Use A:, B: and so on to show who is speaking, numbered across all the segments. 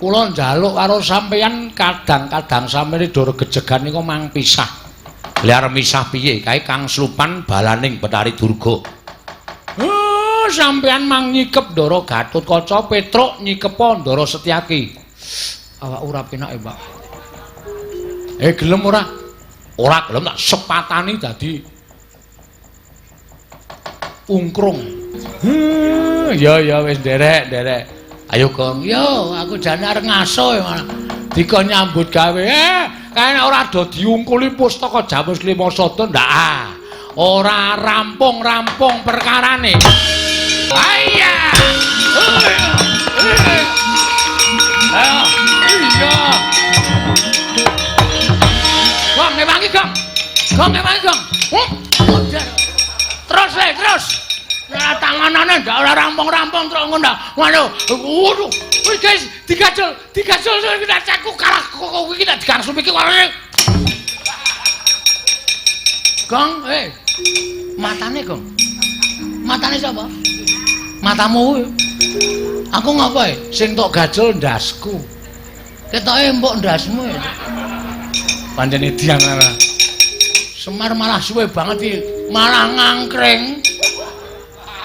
A: Kula njaluk karo sampeyan kadang-kadang sampeyan dora gejegan niku mang pisah. Lah arep misah piye? Kae Kang Slupan balaning Bathari Durga. Sampeyan mang nyikep Ndara Gatotkaca, Petruk nyikepa Ndara Setyaki. Awak ora penake, Pak. Gelem ora? Ora gelem tak sepatani dadi ungkrung. Ya ya wis nderek, nderek. Ayo Gong, yo aku jane arep ngaso malah dikon nyambut gawe. Kae nek ora do diungkuli pustaka Jamus Lima Sada ndak ah. Ora rampung-rampung perkarane. Ayo. Ayo. Iya. Gong ngewangi, Gong. Gong ngewangi, Gong. Terus le, terus. Ya tanganane ndak ora rampung-rampung terus ngono. Waduh. Waduh. Wis guys, digajol, digajol aku kalah kok iki tak digangsum iki. Gong, matane Gong. Matane sapa? Matamu. Aku ngapa e? Sing tok gajol ndasku. Ketoke mbok ndasmu e. Pancen edian ora. Semar malah suwe banget iki, malah ngangkring.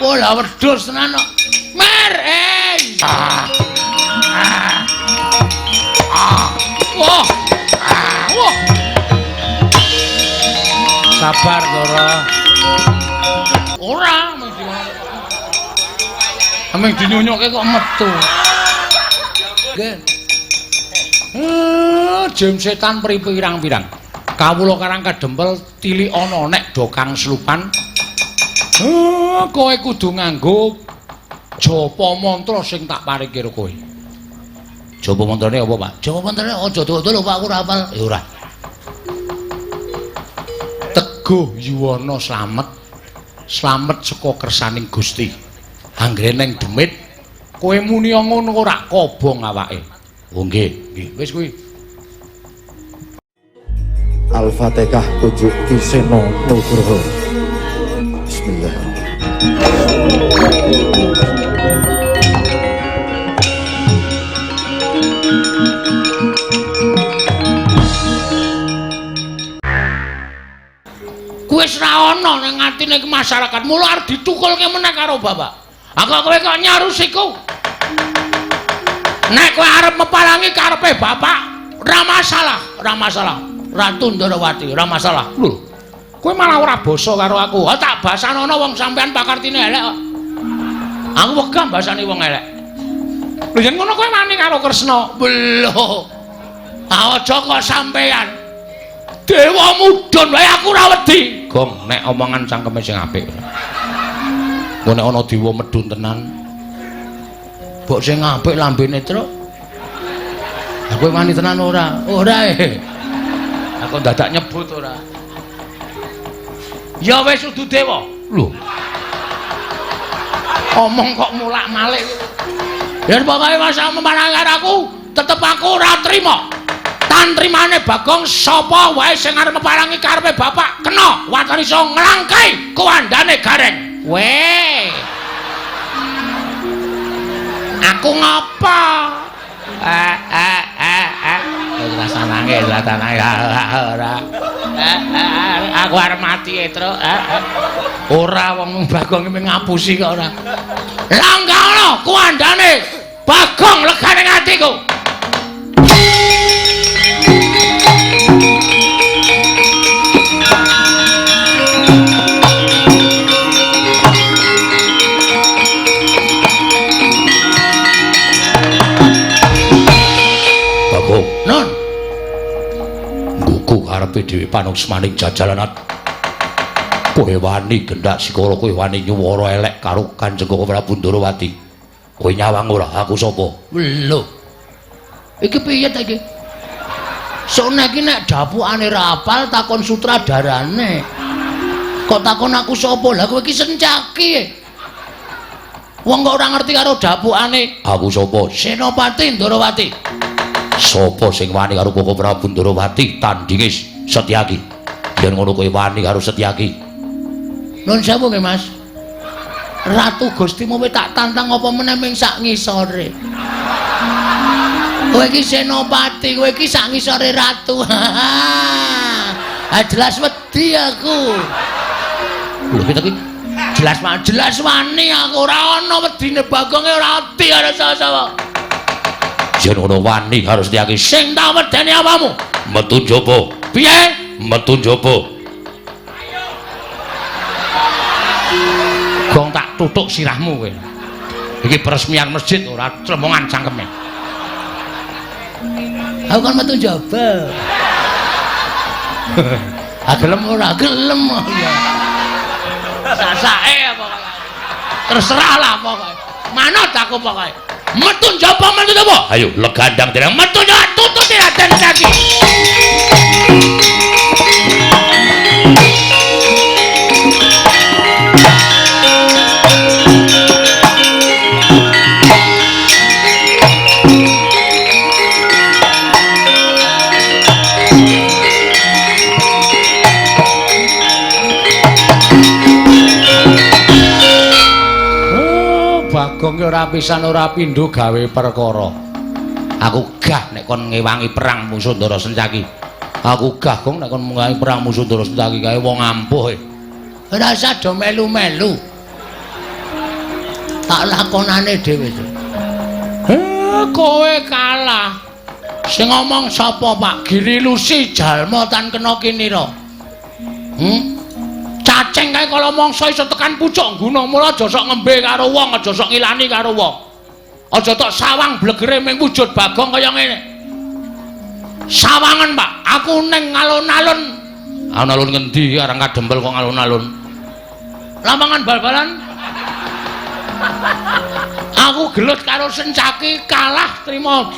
A: Wah, wedhus tenan kok. Mer, Ah. Ah. Wah. Wah. Sabar, Ndara. Ora, mung dinyunyuke kok metu. Nggih. Jem setan pirang-pirang. Kawula karang kadempel tilik ana nek do Kang Slupan. Kowe kudu nganggo japa mantra sing tak paringke karo kowe. Japa mantrane apa, Pak? Japa mantrane aja dawa-dawa lho, Pak, aku ora hafal. Ya ora. Teguh yuwana slamet. Slamet saka kersaning Gusti. Anggere neng demit kowe muni ngono ora kobong awake. Oh nggih, nggih. Wis kuwi.
B: Al-Fatihah kunjuk Ki Seno Nugroho. Bismillahirrahmanirrahim.
A: Kuwi wis ra ana ning atine masyarakat. Mula arep ditukulke meneh karo bapak. Aku kowe kok nyarusiku. Nek kowe arep mepalangi karepe bapak, ora masalah, ora masalah. Ratu Ndarawati, ora masalah. Lho. Kowe malah ora basa karo aku. Ha tak basanono wong sampean pakartine elek kok. Aku wegah basani wong elek. Lho yen ngono kowe wani karo Kresna. Lho. Aja kok sampean. Dewa mudhun wae aku ora wedi. Gong, nek omongan cangkeme sing apik. Engko nek ana dewa medhun tenan. Mbok sing apik lambene, Truk. Aku wani tenan ora? Ora e. Aku dadak nyebut ora. Ya wis udu dewa. Lho. Omong kok mulak-malik. Ya pokoke masa memarang karo aku, tetep aku ora trima. Tantrimane Bagong sapa wae sing arep meparangi karepe bapak kena waton iso nglangkai kuwandane Gareng. Weh. Aku ngapa? Ora nangis, ora nangis, ora. Aku arep mati, Truk. Ora wong Bagong iki ngapusi kok ora. Langkah ana kuwandane Bagong legane atiku.
B: Bagong,
A: Non,
B: nggugu karepe dhewe panuksmaning jajalanat. Kowe wani gendak sikara, kowe wani nyuwara elek karo Kanjeng Prabu Ndarawati. Kowe nyawang ora aku sapa?
A: Lho. Iki piye ta iki? Sone iki nek dapukane ra apal takon sutradarane. Kok takon aku sapa? Lah kowe iki sencaki. Wong kok ora ngerti karo dapukane.
B: Aku sapa?
A: Senopati Ndarawati.
B: Sapa sing wani karo Koko Prabu Ndarawati tandinge Setyaki? Yen ngono kowe wani karo Setyaki.
A: Nuwun sewu nggih, Mas. Ratu Gustimu tak tantang apa meneh ming sak ngisore. Kowe iki senopati, kowe iki sak ngisore ratu. Ah jelas wedi aku.
B: Lho kita iki
A: jelas wani aku ora ana wedine Bagonge ora wedi karo sapa-sapa.
B: Yen ngono wani harus Setyaki.
A: Sing tak wedeni apamu?
B: Metu njaba.
A: Piye?
B: Metu njaba.
A: Gong tak tutuk sirahmu kowe. Iki peresmian masjid ora clemongan cangkeme. Aku kan metu njaba. Ah gelem ora gelem ya. Sasake pokoke. Terserah lah pokoke. Manut aku pokoke. Metu njaba, metu njaba.
B: Ayo legandang dereng
A: metu njaba tututi Raden Setyaki. Bagong ora pisan ora pindho gawe perkara.
B: Aku gah nek kon ngewangi perang musuh Ndara Sencaki. Aku gah gong nek kon ngewangi perang musuh Ndara Sencaki kae wong ampuh e.
A: Ora usah do melu-melu. Tak lakonane dhewe. Kowe kalah. Sing ngomong sapa, Pak? Giri Lusi jalma tan kena kinira. Cacing kae kala mangsa iso tekan pucuk nggunung, mula aja sok ngembe karo wong, aja sok ngilani karo wong. Aja tok sawang blegere ming wujud Bagong kaya ngene. Sawangen, Pak, aku ning alun-alun.
B: Alun-alun ngendi arang kadempel kok alun-alun?
A: Lapangan bal-balan. Aku gelut karo Sencaki kalah trima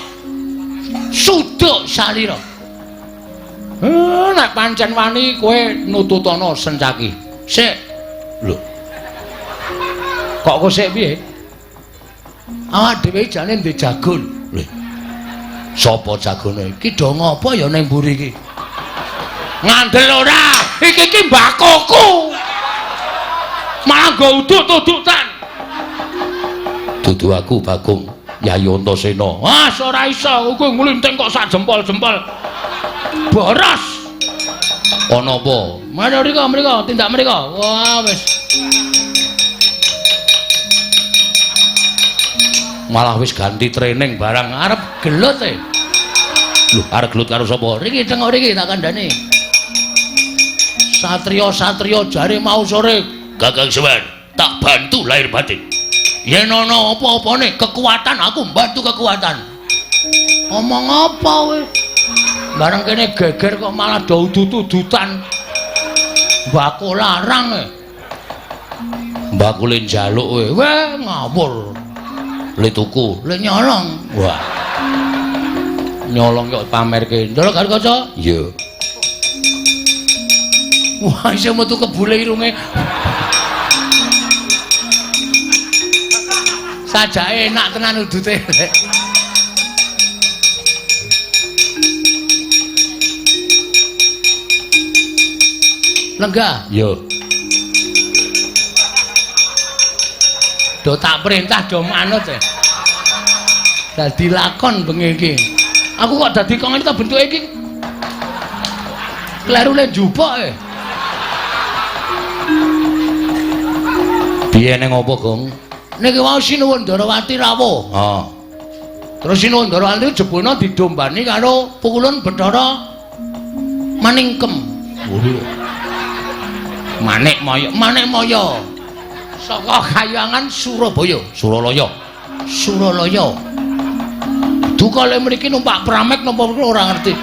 A: suduk salira. Nek pancen wani kowe nututana Sencaki. Sik.
B: Lho.
A: Kok kowe sik piye? Awak dhewe jane ndek jagon.
B: Lho. Sapa jagone?
A: Iki do ngopo ya ning mburi iki? Ngandel ora? Iki iki mbakoku. Malah nggo udut-udutan.
B: Dudu aku Bagong Yayi Antasena.
A: Ah, ora iso, kowe nglinting kok sak jempol-jempol. Boros.
B: Ana apa?
A: Mari mriko, mriko, tindak mriko. Wah, wis.
B: Malah wis ganti training barang
A: arep gelut e.
B: Lho, arep gelut karo sapa?
A: Riki tengok riki tak kandhani. Satria-satria jare mau sore
B: Kakang Semar, tak bantu lahir batin.
A: Yen ana apa-apane kekuatan aku mbantu kekuatan. Omong apa kowe? Bareng kene geger kok malah do udut-udutan. Mbako larang e.
B: Mbako le njaluk kowe.
A: Weh ngawur.
B: Le tuku,
A: le nyolong.
B: Wah. Nyolong kok pamerke.
A: Ndelok karo kaca?
B: Iya.
A: Wah, iso metu kebule irunge. Sajake enak tenan udute. Lenggah.
B: Iya.
A: Do tak perintah do manut e. Dadi lakon bengi iki. Aku kok dadi kok ngene ta bentuke iki. Klerune njupuk e.
B: Piye ning apa, Gong?
A: Niki wau Sinuwun Ndarawati rawuh.
B: Heeh.
A: Terus Sinuwun Ndarawati jebulna didombani karo Pukulun Bathara Maningkem. Manik Maya, Manik Maya. Saka kayangan Surabaya,
B: Suralaya.
A: Suralaya. Duka le mriki numpak pramek napa ora ngerti.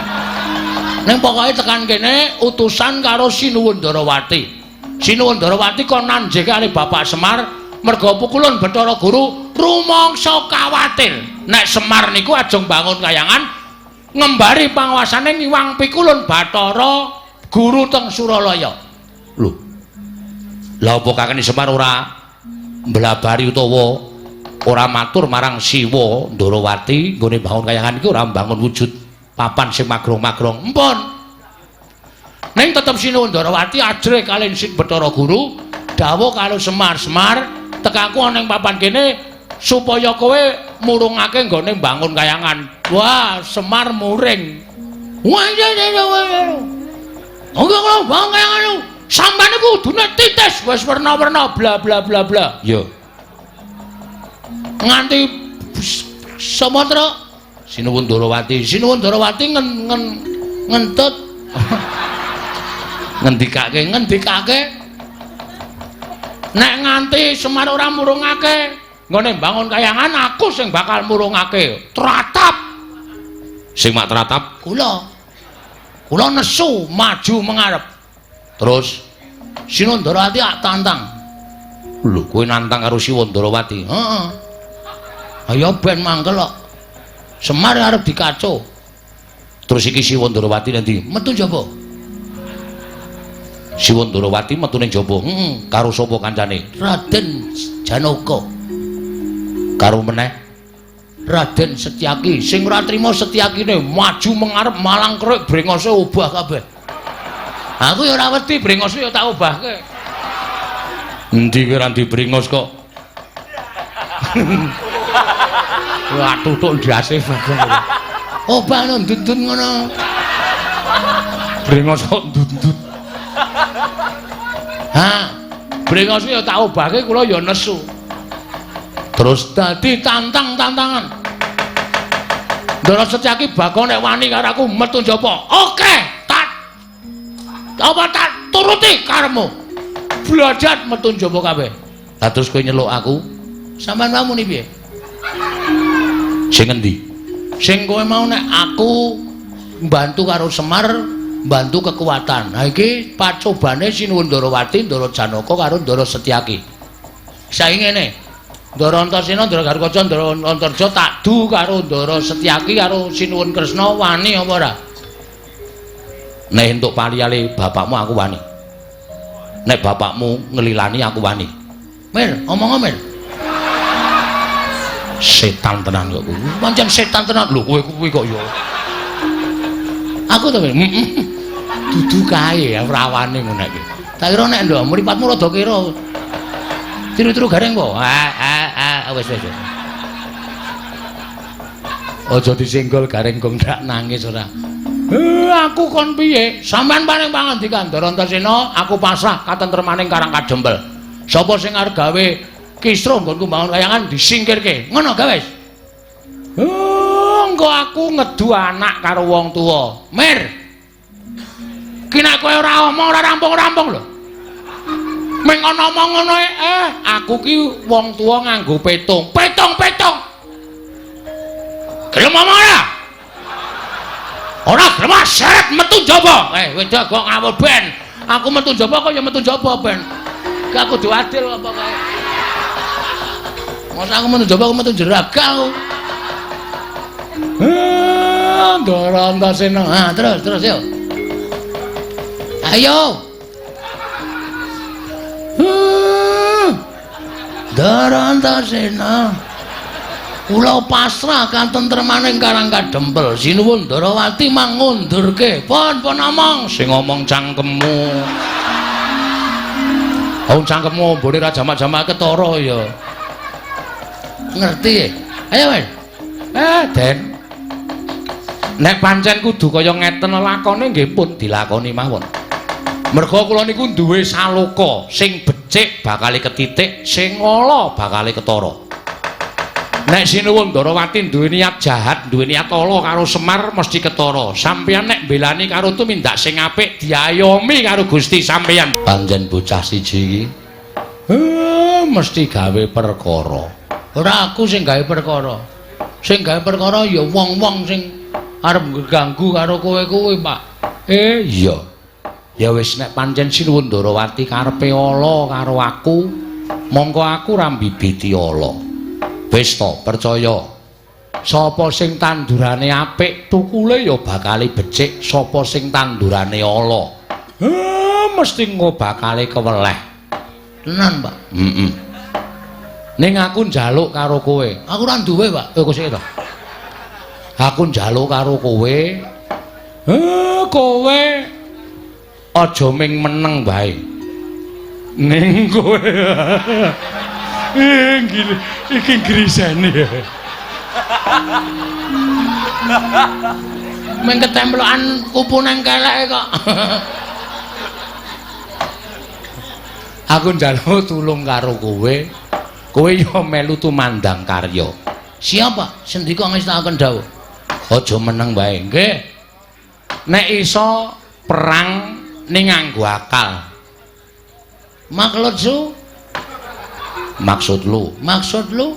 A: Ning pokoke tekan kene utusan karo Sinuwun Ndarawati. Sinuwun Ndarawati kon nanjeke karo Bapak Semar merga Pukulun Bathara Guru rumangsa kawatir nek Semar niku ajeng bangun kayangan ngembari panguasane ngiwang Pikulun Bathara Guru teng Suralaya.
B: Lho. Lah apa kakene Semar ora mblabari utawa ora matur marang Siwa Ndarawati nggone bangun kayangan iki ora mbangun wujud papan sing magrong-magrong.
A: Empun. Ning tetep Sinuwun Ndarawati ajrih kaliyan Sing Bathara Guru dawuh karo Semar, Semar tekaku ana ing papan kene Supaya kowe murungake nggone mbangun kayangan. Wah, Semar muring. Wah, iya iya iya. Oke, kalau bangun kayangan sampean iku kudune titis wis werna-werna bla bla bla bla. Iya. Nganti Sumatera Sinuwun Ndorowati, Sinuwun Ndorowati ngen ngen ngentut ngendikake ngendikake nek nganti Semar ora murungake nggone mbangun kayangan aku sing bakal murungake. Tratap.
B: Sing mak tratap
A: kula. Kula nesu maju mengarep.
B: Terus
A: Sinuwun Ndorowati ak tantang.
B: Lho, kowe nantang karo Sinuwun Ndorowati?
A: Heeh. Ayo ben mangkel kok. Semar arep dikaco.
B: Terus iki Sinuwun Ndorowati nanti
A: metu njaba.
B: Sinuwun Ndorowati metu ning jaba.
A: Heeh.
B: Karo sapa kancane?
A: Raden Janaka.
B: Karo meneh
A: Raden Setyaki. Sing ora trima Setyakine maju mengarep malang kerik brengose obah kabeh. Aku ya ora wedi brengose ya tak obahke.
B: Endi kowe ora ndi brengos kok?
A: Wah, tutuk ndase bagong. Obah no ndundun ngono.
B: Brengos kok ndundun.
A: Ha, brengos ya tak obahke kula ya nesu.
B: Terus
A: dadi tantang-tantangan. Ndara Setyaki bakal nek wani karo aku metu njaba. Oke, tak apa tak turuti karepmu. Blajat metu njaba kabeh.
B: Lah terus kowe nyeluk aku?
A: Sampeyan mau muni piye?
B: Sing endi?
A: Sing kowe mau nek aku mbantu karo Semar, mbantu kekuatan. Nah iki pacobane Sinuwun Ndorowati, Ndara Janaka karo Ndara Setyaki. Saiki ngene. Ndara Antasena, Ndara Garukaca, Ndara Antarja tak du karo Ndara Setyaki karo Sinuwun Kresna wani apa ora?
B: Nek entuk paliyale bapakmu aku wani. Nek bapakmu ngelilani aku wani.
A: Mir, omong Mir.
B: Setan tenan kok kowe.
A: Pancen setan tenan.
B: Lho kowe kuwi kok ya.
A: Aku to, Mir. Dudu kae rawane ngono iki. Tak kira nek ndok mripatmu rada kira. Tiru-tiru gareng kok. Ah, ah, ah, wis wis. Aja disenggol gareng gong ndak nangis ora. Aku kon piye? Sampeyan paring pangandikan Ndara Antasena, aku pasrah katentremaning Karang Kadempel. Sapa sing arep gawe kisruh nggonku mbangun kayangan disingkirke. Ngono gawe wis. Engko aku ngedu anak karo wong tuwa. Mir. Ki nek kowe ora omong ora rampung-rampung lho. Ming ana omong ngono aku ki wong tuwa nganggo petung. Petung-petung. Gelem omong ora? Ora gelem seret metu njaba. Wedok kok ngawur ben. Aku metu njaba kok ya metu njaba ben. Gak kudu adil apa kae. Masa aku metu njaba aku metu jeraga aku. Ndara Antasena. Ha, terus terus yo. Ayo. Ndara Antasena. Kula pasrah katentremaning Karang Kadempel. Sinuwun Ndorowati mangundurke. Pun pun omong.
B: Sing ngomong cangkemmu. Wong cangkemmu mbone ra jamak-jamak ketara ya.
A: Ngerti? Ayo, Mas.
B: Den. Nek pancen kudu kaya ngeten lakone nggih pun dilakoni mawon. Merga kula niku duwe saloka sing becik bakale ketitik, sing ala bakale ketara. Nek Sinuwun Ndorowati duwe niat jahat, duwe niat ala karo Semar mesti ketara. Sampeyan nek mbelani karo tumindak sing apik diayomi karo Gusti sampeyan. Pancen bocah siji iki mesti gawe perkara.
A: Ora aku sing gawe perkara. Sing gawe perkara ya wong-wong sing arep ngganggu karo kowe kuwi, Pak.
B: Iya. Ya wis nek pancen Sinuwun Ndorowati karepe ala karo aku, mongko aku ora mbibiti ala. Wis to, percaya. Sapa sing tandurane apik, tukule ya bakale becik. Sapa sing tandurane ala, mesti engko bakale keweleh.
A: Tenan, Pak.
B: Heeh. Ning aku njaluk karo kowe.
A: Aku ora duwe, Pak.
B: Kok sik to. Aku njaluk karo kowe. Kowe aja ming meneng wae. Ning kowe.
A: Iki grisene. Meng ketemplokan kupu nang keleke kok. Aku njaluk tulung karo kowe. Kowe yo melu tumandang karya. Siapa? Sendika ngestakaken dawuh. Aja meneng wae. Nggih. Nek iso perang ning nganggo akal. Maksud su? Maksud lu? Maksud lu?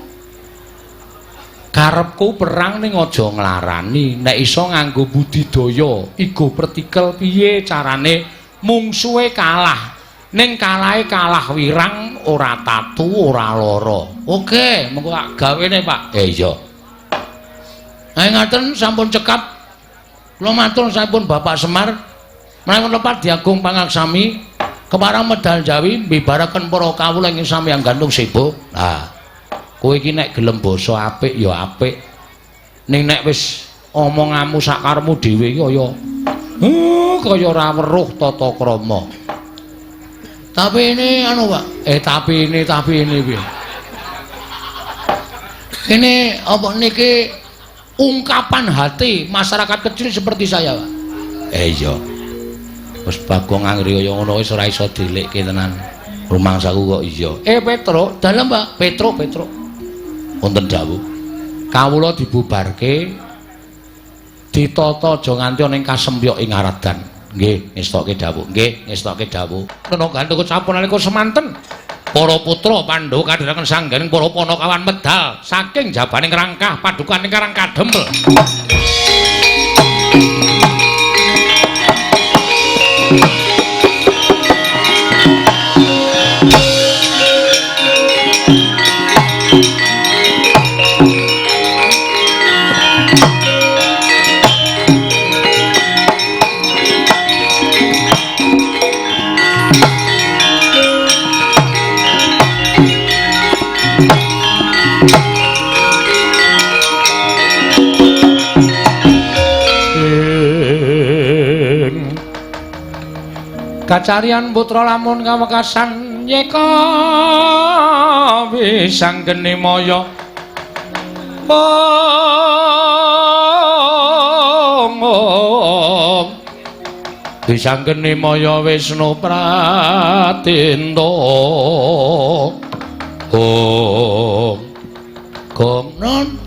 A: Karepku perang ning aja nglarani, nek iso nganggo budidaya, igo pertikel piye carane mungsuhe kalah. Ning kalahe kalah wirang, ora tatu, ora lara. Oke, mengko tak gawene, Pak. Iya. Nah, ngaten sampun cekap. Kula matur sampun Bapak Semar. Menawi lepat diagung pangaksami keparang medal Jawi mbibaraken para kawula ing samyang gantung sebo. Nah, kowe iki nek gelem basa apik ya apik. Ning nek wis omonganmu sakarepmu dhewe iki kaya kaya ora weruh tata krama. Tapi ini anu, Pak. Tapi ini piye? Ini apa niki ungkapan hati masyarakat kecil seperti saya, Pak. Iya. Wis Bagong anggere kaya ngono wis ora iso dilikke tenan. Rumangsaku kok iya. Petro, dalem, Pak. Petro. Wonten dawuh. Kawula dibubarke ditata aja nganti ana ing kasempyok ing Aradan. Nggih, ngestokke dawuh. Nggih, ngestokke dawuh. Nena gantuk sampun nalika semanten para putra Pandhawa kadhiraken sangganing para panakawan medal saking jabaning rangkah padukaning Karang Kadempel. Kacarian putra lamun kawekasan yeka wisanggeni maya. Om wisanggeni maya Wisnu Pratinta. Om Gong non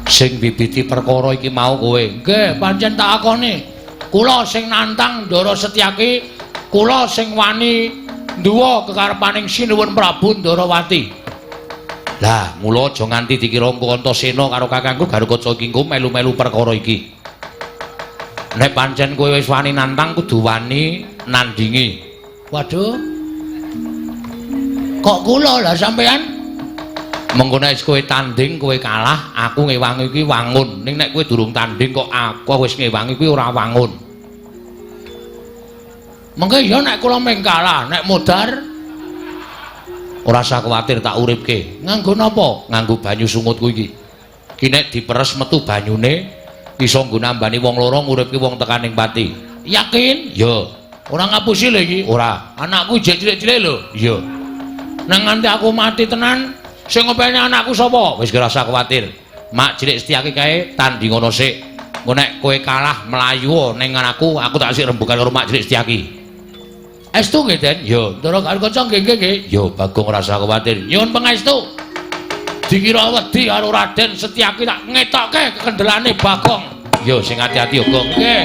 A: sing bibiti perkara iki mau kowe. Nggih, pancen tak akoni. Kula sing nantang Ndara Setyaki, kula sing wani nduwa kekarepaning Sinuwun Prabu Ndarawati. Lah, mula aja nganti dikira engko Antasena karo kakangku Garukaca iki engko melu-melu perkara iki. Nek pancen kowe wis wani nantang kudu wani nandingi. Waduh. Kok kula lah sampean? Mengko nek kowe tanding kowe kalah, aku ngewangi kuwi wangun. Ning nek kowe durung tanding kok aku wis ngewangi kuwi ora wangun. Mengko ya nek kula meng kalah, nek modar ora usah kuwatir tak uripke. Nganggo napa? Nganggo banyu sungutku iki. Ki nek diperes metu banyune iso nggo nambani wong loro nguripke wong tekaning pati. Yakin? Ya. Ora ngapusi lho iki. Ora. Anakku jek cilik-cilik lho. Iya. Nang nganti aku mati tenan sing ngopeni anakku sapa? Wis ora usah kuwatir. Mak cilik Setyaki kae tanding ngono sik. Engko nek kowe kalah mlayu ning anakku, aku tak sik rembugan karo Mak cilik Setyaki. Estu nggih, Den? Ya, Ndara Garukaca nggih nggih nggih. Ya, Bagong ora usah kuwatir. Nyuwun pangestu. Dikira wedi karo Raden Setyaki tak ngetokke kekendelane Bagong. Ya, sing ati-ati ya, Gong. Nggih.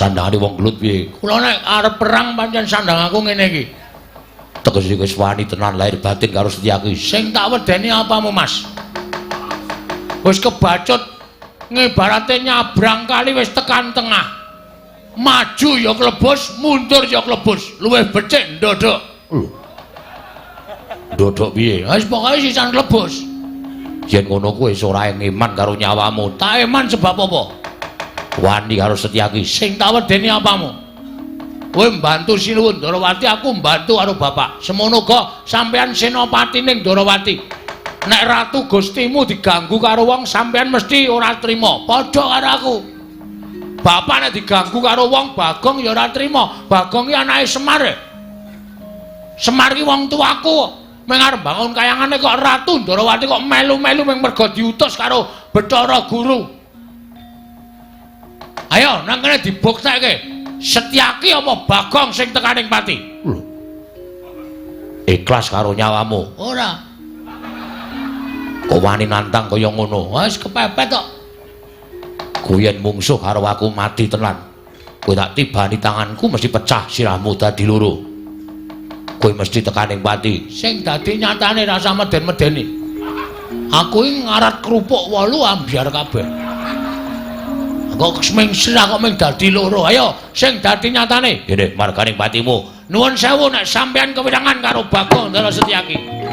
B: Sandangane wong gelut piye?
A: Kula nek arep perang pancen sandang aku ngene iki.
B: Tegese wis wani tenan lahir batin karo Setyaki.
A: Sing tak wedeni apamu, Mas? Wis kebacut ngibarate nyabrang kali wis tekan tengah. Maju ya klebus, mundur ya klebus. Luwih becik ndodhok.
B: Lho. Ndodhok piye?
A: Wis pokoke sisan klebus.
B: Yen ngono kuwi wis ora eman karo nyawamu.
A: Tak eman sebab apa?
B: Wani karo Setyaki.
A: Sing tak wedeni apamu? Kowe mbantu Sinuwun Ndorowati, aku mbantu karo bapak. Semono uga sampeyan senopati ning Ndorowati. Nek ratu Gustimu diganggu karo wong, sampeyan mesti ora trima. Padha karo aku. Bapak nek diganggu karo wong, Bagong ya ora trima. Bagong ki anake Semar. Semar ki wong tuaku. Meng arep bangun kayangane kok Ratu Ndorowati kok melu-melu meng mergo diutus karo Bathara Guru. Ayo nang kene dibuktekke. Setyaki apa Bagong sing tekaning pati?
B: Lho. Ikhlas karo nyawamu?
A: Ora.
B: Kok wani nantang kaya ngono?
A: Wis kepepet kok.
B: Kowe yen mungsuh karo aku mati tenan. Kowe tak tibani tanganku mesti pecah sirahmu dadi loro. Kowe mesti tekaning pati.
A: Sing dadi nyatane rasa meden-medeni. Aku iki ngarat kerupuk 8 ambyar kabeh. Kok ming sirah kok ming dadi loro. Ayo sing dadi nyatane.
B: Ngene marganing patimu.
A: Nuwun sewu nek sampeyan kewirangan karo Bagong Ndara Setyaki.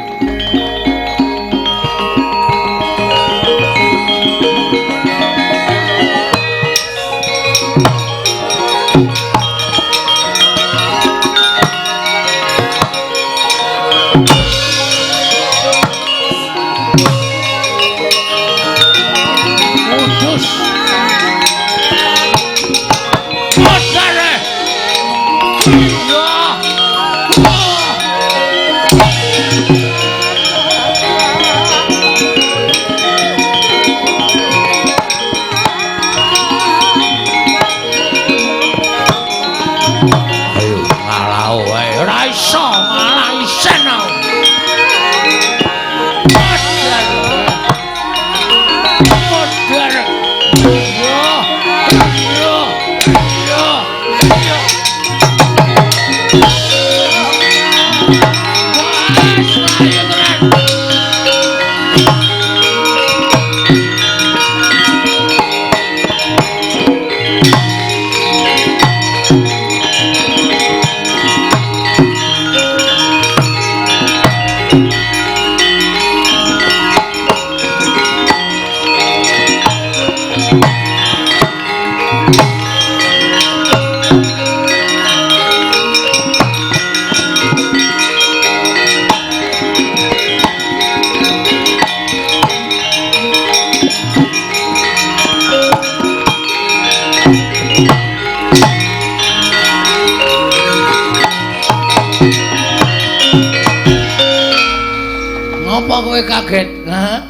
A: Ngapa kowe kaget? Hah?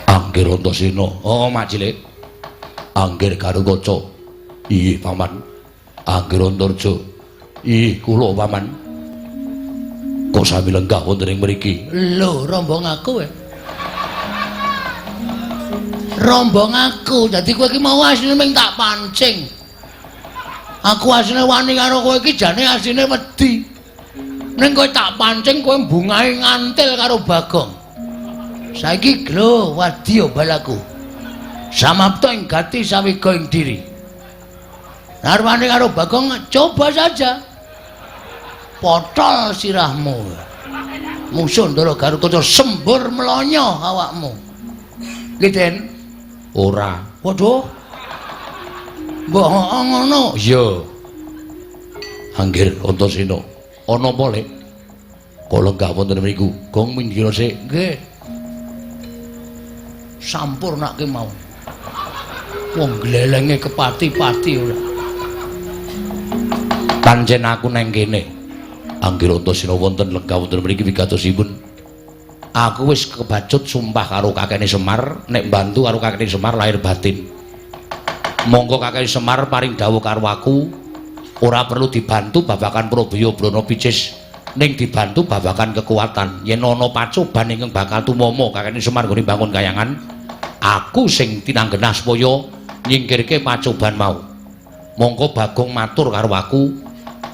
B: Anggir Antasena. Oh, Mak Cilik. Anggir Garukaca. Iya, Paman. Anggir Antarja. Iya, kula Paman. Kok sami lenggah wonten ing mriki?
A: Lho, rombong aku. Rombong aku. Dadi kowe iki mau asline ming tak pancing. Aku asline wani karo kowe iki jane asline wedi. Ning kowe tak pancing kowe mbungahe ngantil karo Bagong. Saiki glo wadya balaku. Samapta ing gati sawiga ing diri. Narwane karo Bagong coba saja. Potol sirahmu. Musuh Ndara Garukaca sembur mlonyo awakmu. Nggih, Den?
B: Ora.
A: Waduh. Mbok ngono.
B: Iya. Anggir Antasena. Ana apa, Lek? Kok lenggah wonten mriku? Gong minggir sik.
A: Nggih. Sampurnake mau. Wong glelenge kepati-pati ora.
B: Pancen aku nang kene. Anggir Antasena wonten lenggah wonten mriki wigatosipun. Aku wis kebacut sumpah karo kakekne Semar, nek mbantu karo kakekne Semar lahir batin. Monggo kakek Semar paring dawuh karo aku, ora perlu dibantu babagan Probaya Brana Picis, ning dibantu babagan kekuatan. Yen ana pacoban ingkang bakal tumama kakekne Semar nggone bangun kayangan, Aku sing tinanggenah supaya nyingkirke pacoban mau. Mongko Bagong matur karo aku,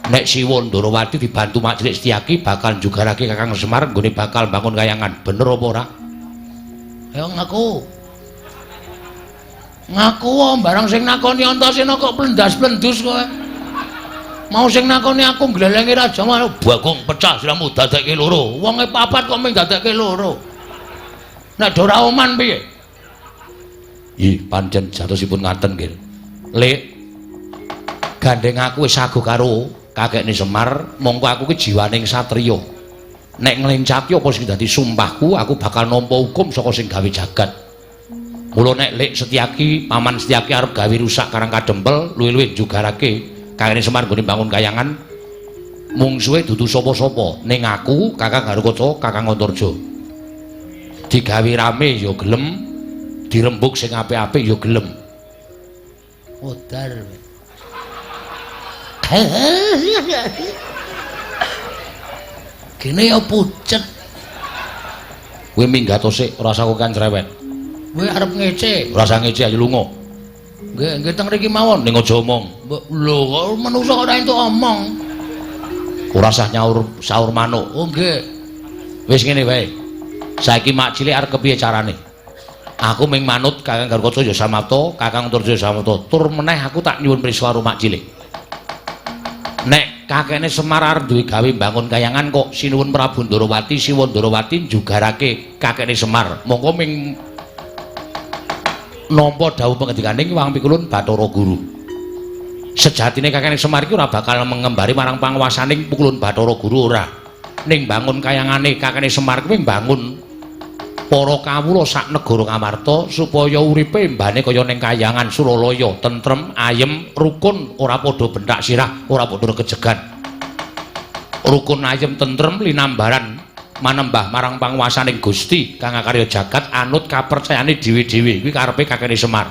B: nek Siwa Ndorowati dibantu Mak Cilik Setyaki bakal njugarake Kakang Semar nggone bakal bangun kayangan. Bener apa ora?
A: Ayo ngaku. Ngaku wae barang sing nakoni Antasena kok plendas-plendus kowe. Mau sing nakoni aku nglelengi raja mau
B: Bagong pecah siramu dadekke loro.
A: Wonge papat kok mung dadekke loro. Nek do ora oman piye?
B: Ih, pancen jatosipun ngaten nggih. Lek gandeng aku wis sago karo kakekne Semar, mongko aku ki jiwaning satriya. Nek nglencati apa sing dadi sumpahku, aku bakal nampa hukum saka sing gawe jagat. Mula nek Lek Setyaki, Paman Setyaki arep gawe rusak Karang Kadempel, luwih-luwih njugarake kakekne Semar nggone bangun kayangan, mungsuhe dudu sapa-sapa, ning aku, Kakang Garukaca, Kakang Antarja. Digawe rame ya gelem, dirembug sing apik-apik ya gelem.
A: Modar. Gene ya pucet.
B: Kowe minggat sik, ora usah kokean cerewet.
A: Kowe arep ngece,
B: ora usah ngece, ayo lunga.
A: Nggih, nggih teng mriki mawon.
B: Ning aja omong.
A: Lho, kok manungsa ora entuk omong.
B: Ora usah nyaur saur manuk.
A: Oh nggih.
B: Wis ngene wae. Saiki Mak Cilik arep kepiye carane? Aku ming manut Kakang Garukaca ya samapta, Kakang Antarja ya samapta. Tur meneh aku tak nyuwun prisa karo Mak Cilik. Nek kakekne Semar arep duwe gawe mbangun kayangan kok sinuwun Prabu Ndorowati, Siwa Ndorowati njugarake kakekne Semar. Mongko ming nampa dawuh pengendikaning Hyang Pikulun Bathara Guru. Sejatine kakekne Semar iki ora bakal mengembari marang panguwasaning Pikulun Bathara Guru ora. Ning bangun kayangane kakekne Semar kuwi mbangun para kawula sak negara Ngamarta supaya uripe mbane kaya ning kayangan Suralaya, tentrem, ayem, rukun, ora padha benthak sirah, ora padha regejegan. Rukun, ayem, tentrem linambaran manembah marang panguwasaning Gusti kang akarya jagat anut kapercayane dhewe-dhewe. Kuwi karepe kakekne Semar.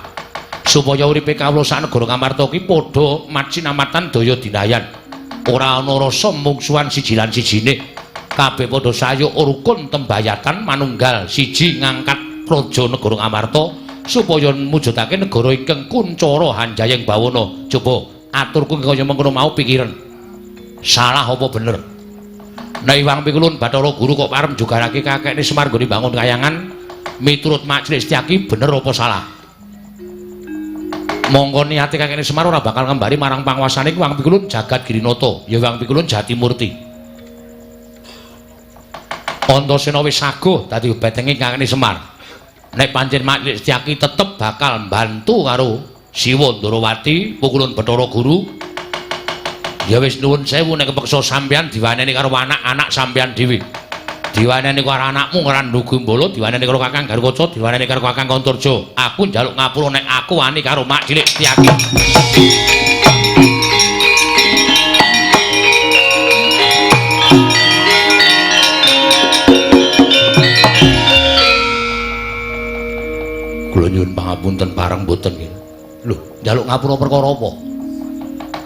B: Supaya uripe kawula sak negara Ngamarta ki padha macinamatan daya dinayan. Ora ana rasa mungsuhan siji lan sijine. Kabeh padha sayuk rukun tembayatan manunggal siji ngangkat praja negara Ngamarta supaya mujudake negara ingkang kuncara hanjayeng bawana. Coba aturku kaya mengkono mau pikiran. Salah apa bener? Nek Hyang Pikulun Bathara Guru kok parem jugarake kakekne Semar nggone bangun kayangan miturut Mak Cilik Setyaki bener apa salah? Mongko niate kakekne Semar ora bakal ngembari marang panguwasane Hyang Pikulun Jagat Girinata, ya Hyang Pikulun Jatimurti. Antasena wis saguh dadi betenge kakekne Semar. Nek pancen Mak Cilik Setyaki tetep bakal mbantu karo Siwa Ndorowati, Pikulun Bathara Guru. Ya wis nuwun sewu nek kepeksa sampeyan diwaneni karo anak-anak sampeyan dhewe. Diwaneni karo anakmu Ngrandu Gumbala, diwaneni karo Kakang Garukaca, diwaneni karo Kakang Antarja. Aku njaluk ngapura nek aku wani karo Mak Cilik Setyaki. Kula nyuwun pangapunten pareng mboten nggih. Lho, njaluk ngapura perkara apa?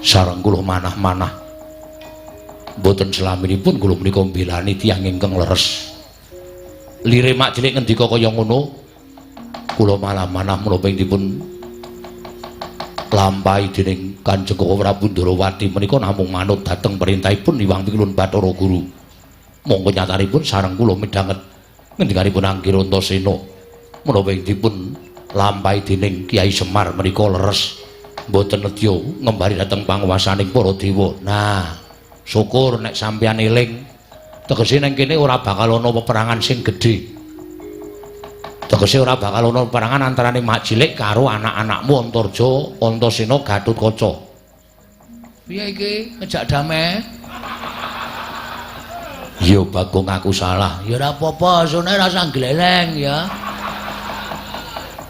B: Sareng kula manah-manah. Mboten selaminipun kula menika mbelani tiyang ingkang leres. Lire Mak Cilik ngendika kaya ngono, kula malah manah menapa ing dipun lampahi dening Kanjeng Prabu Ndorowati menika namung manut dhateng perintahipun Hyang Pikulun Bathara Guru. Monggo nyatanipun sareng kula midhanget ngendikanipun Anggir Antasena menapa ing dipun lampahi dening Kyai Semar menika leres. Mboten nedya ngembari dhateng panguwasaning para dewa. Nah, syukur nek sampeyan eling. Tegese ning kene ora bakal ana peperangan sing gedhe. Tegese ora bakal ana peperangan antarane Mak Cilik karo anak-anakmu Antarja, Antasena, Gatotkaca.
A: Piye iki ngejak damai?
B: Ya Bagong aku salah.
A: Ya ora apa-apa, sone rasa gleleng ya.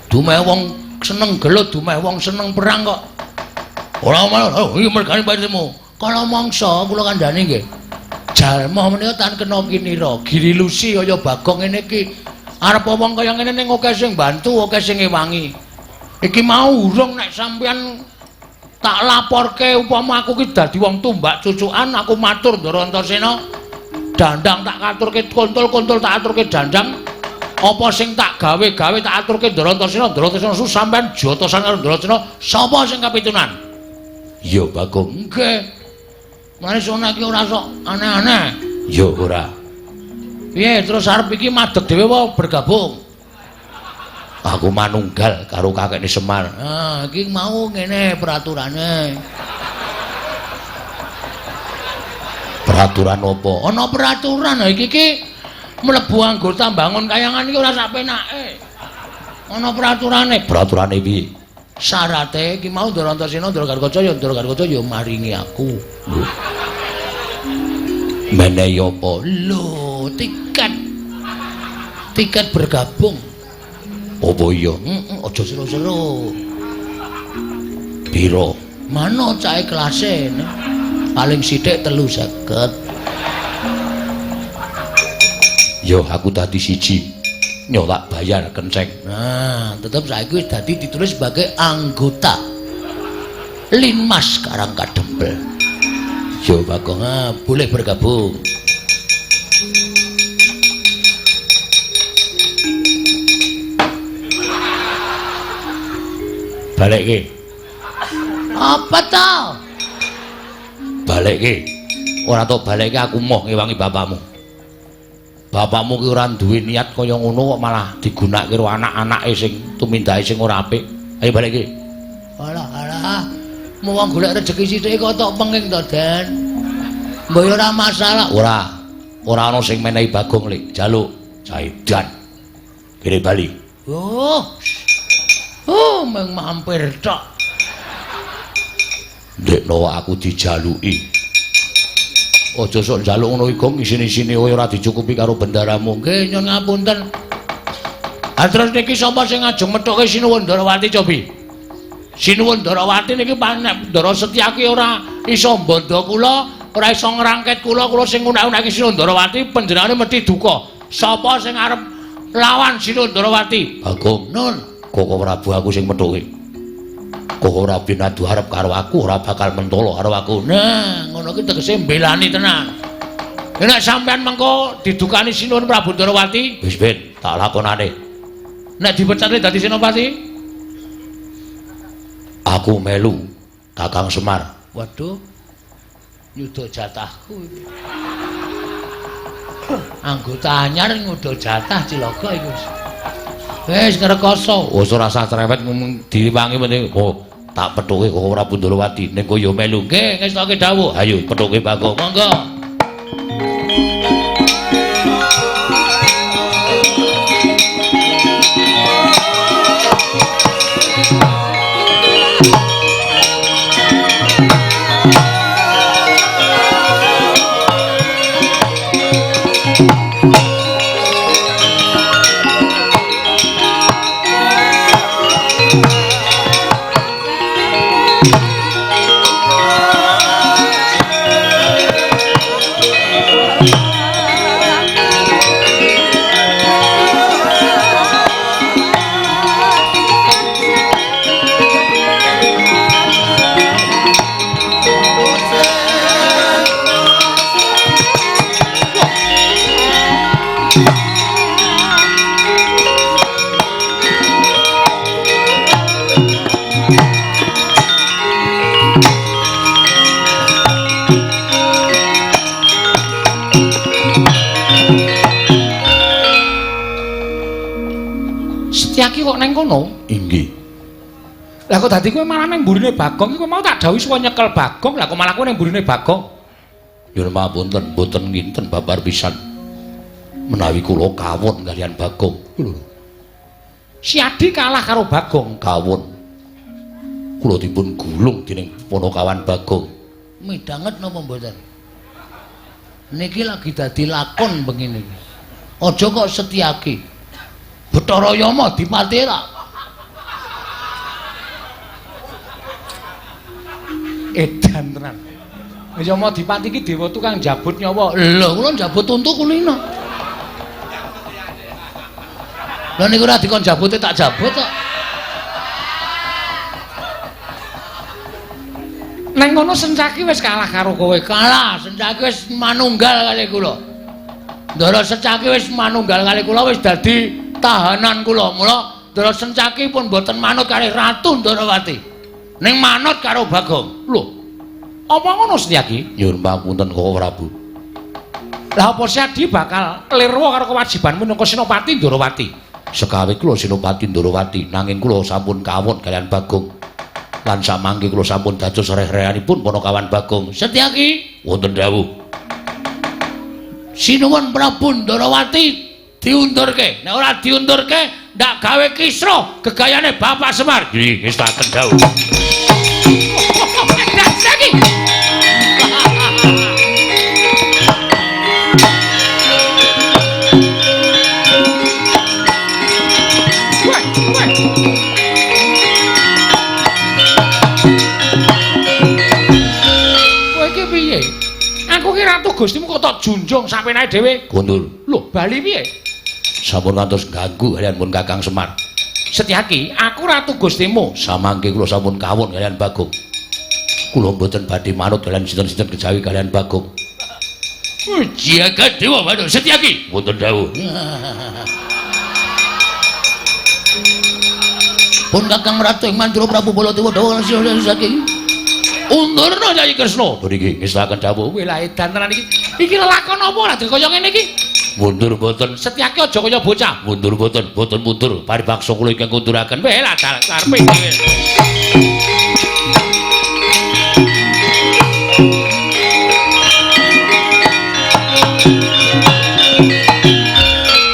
A: Dumeh wong seneng gelut, dumeh wong seneng perang kok. Ora malah iki mergane patimu. Kala mangsa kula kandhani nggih. Jalma menika tan kena kinira, girilusi kaya Bagong ngene iki. Arep wong kaya ngene ning akeh sing bantu, akeh sing ngewangi. Iki mau urung nek sampeyan tak laporke upama aku ki dadi wong tumbak cucukan, aku matur Ndara Antasena. Dandang tak katurke kontol-kontol tak aturke dandang. Apa sing tak gawe-gawe tak aturke Ndara Antasena, Ndara Antasena su sampean jotosan karo Ndara Antasena, sapa sing kapitunan?
B: Ya Bagong.
A: Nggih. Mane sona iki ora sok aneh-aneh.
B: Ya ora.
A: Piye terus arep iki madeg dhewe apa bergabung?
B: Aku manunggal karo kakekne Semar.
A: Ah, iki mau ngene peraturane.
B: Peraturan apa?
A: Ana peraturan iki iki mlebu anggota bangun kayangan iki ora sak penake. Ana peraturane.
B: Peraturane piye?
A: Syarate iki mau Ndara Antasena, Ndara Gatotkaca ya Ndara Gatotkaca ya maringi aku.
B: Lho. Menehi apa?
A: Lho, tiket. Tiket bergabung.
B: Apa iya?
A: Heeh, aja seru-seru.
B: Piro?
A: Mano cahe kelase. Paling sithik 350.
B: Yo aku dadi siji. Nyo tak bayar kenceng.
A: Nah, tetep saiki wis dadi ditulis sebagai anggota Linmas Karang Kadempel. Yo Bagong, boleh bergabung.
B: Balekke.
A: Apa to?
B: Balekke. Ora tok balekke aku moh ngewangi bapakmu. Bapakmu ki ora duwe niat kaya ngono kok malah digunakake karo anak-anake sing tumindake sing ora apik. Ayo balekke.
A: Alah alah. Mau wong golek rejeki sithik kok tok penging to, Den. Mbok ya ora masalah.
B: Ora. Ora ana sing menehi Bagong lek jaluk caidan. Kene bali.
A: Oh. Oh, mung mampir tok.
B: Ndekno aku dijaluki. Aja sok njaluk ngono iku isine-isine ora dicukupi karo bendaramu.
A: Nggih, nyun ngapunten. Ha terus niki sapa sing ngajeng methuke Sinuwun Ndarawati cobi? Sinuwun Ndarawati niki panek Ndara Setyaki ora iso mbandha kula, ora iso ngrangket kula, kula sing ngunak-unake Sinuwun Ndarawati panjenengane mesti duka. Sapa sing arep lawan Sinuwun Ndarawati?
B: Bagong.
A: Nun,
B: Koko Prabu aku sing methuke. Koko Prabu adu arep karo aku ora bakal mentolo karo aku.
A: Nah, ngono ki tegese mbelani tenan. Nek sampean mengko didukani Sinuwun Prabu Ndarawati,
B: wis ben tak lakonane.
A: Nek dipecatne dadi senopati,
B: aku melu Kakang Semar.
A: Waduh. Nyuda jatahku iki. Anggota anyar nyuda jatah cilaka iku. Wis ngrekoso.
B: Wis ora usah cerewet ngomong diwangi penting. Oh, tak pethuke Koko Prabu Ndarawati ning kowe ya melu.
A: Nggih, ngestoke dawuh.
B: Ayo pethuke Bagong.
A: Monggo. Setyaki kok neng kono?
B: Inggih.
A: Lah kok dadi kowe malah neng mburine Bagong iki kowe mau tak dawuhi suwa nyekel Bagong, lah kok malah kowe neng mburine Bagong?
B: Nyuwun pangapunten, mboten nginten babar pisan. Menawi kula kawon kaliyan Bagong.
A: Lho. Si Adi kalah karo Bagong.
B: Kawon. Kula dipun gulung dening Panakawan Bagong.
A: Midhanget napa mboten? Niki lagi dadi lakon bengi niki. Aja kok Setyaki. Bathara Yama dipati ra. Edan tenan. Yama dipati iki dewa tukang njabut nyawa. Lho, kula njabut untu kulino. Lha niku ora dikon jabute tak jabut kok. Neng ngono Sencaki wis kalah karo kowe. Kalah, Sencaki wis manunggal kali kula. Ndara Sencaki wis manunggal kali kula wis dadi Tahanan kula. Mula Ndara Sencaki pun mboten manut kalih Ratu Ndarawati. Ning manut karo Bagong. Lho, apa ngono Setyaki?
B: Nyuwun pangapunten Koko Prabu.
A: Lah apa Setyadi bakal lirwa karo kewajibanmu minangka Senopati Ndarawati?
B: Sekawe kula Senopati Ndarawati, nanging kula sampun kawon kaliyan Bagong. Lan samangke kula sampun dados reh-rehanipun panakawan Bagong.
A: Setyaki,
B: wonten dawuh.
A: Sinuwun Prabu Ndarawati diundurke. Nek ora diundurke, ndak gawe kisruh gegayane Bapak Semar.
B: Nggih, ngestaken dawuh.
A: Setyaki. Kowe iki piye? Aku ki ratu Gustimu kok tok junjung sapenake dhewe.
B: Kundur.
A: Lho, bali piye?
B: Sampun ngantos ganggu kaliyan pun Kakang Semar.
A: Setyaki, aku ratu Gustimu.
B: Samangke kula sampun kawon kaliyan Bagong. Kula mboten badhe manut kaliyan sinten-sinten kejawi kaliyan Bagong.
A: Jagat Dewa Bathara Setyaki.
B: Wonten dawuh.
A: Pun Kakang Ratu ing Mandura Prabu Baladewa Dawa Setyaki. Undurna Kyai Kresna.
B: Niki ngestaken dawuh.
A: Kowe lah edan tenan iki. Iki lelakon apa ora kaya ngene iki?
B: Mundur mboten.
A: Setyaki aja kaya bocah.
B: Mundur mboten, mboten mundur. Paribaksa kula ingkang kunduraken.
A: Weh lah karepe dhewe.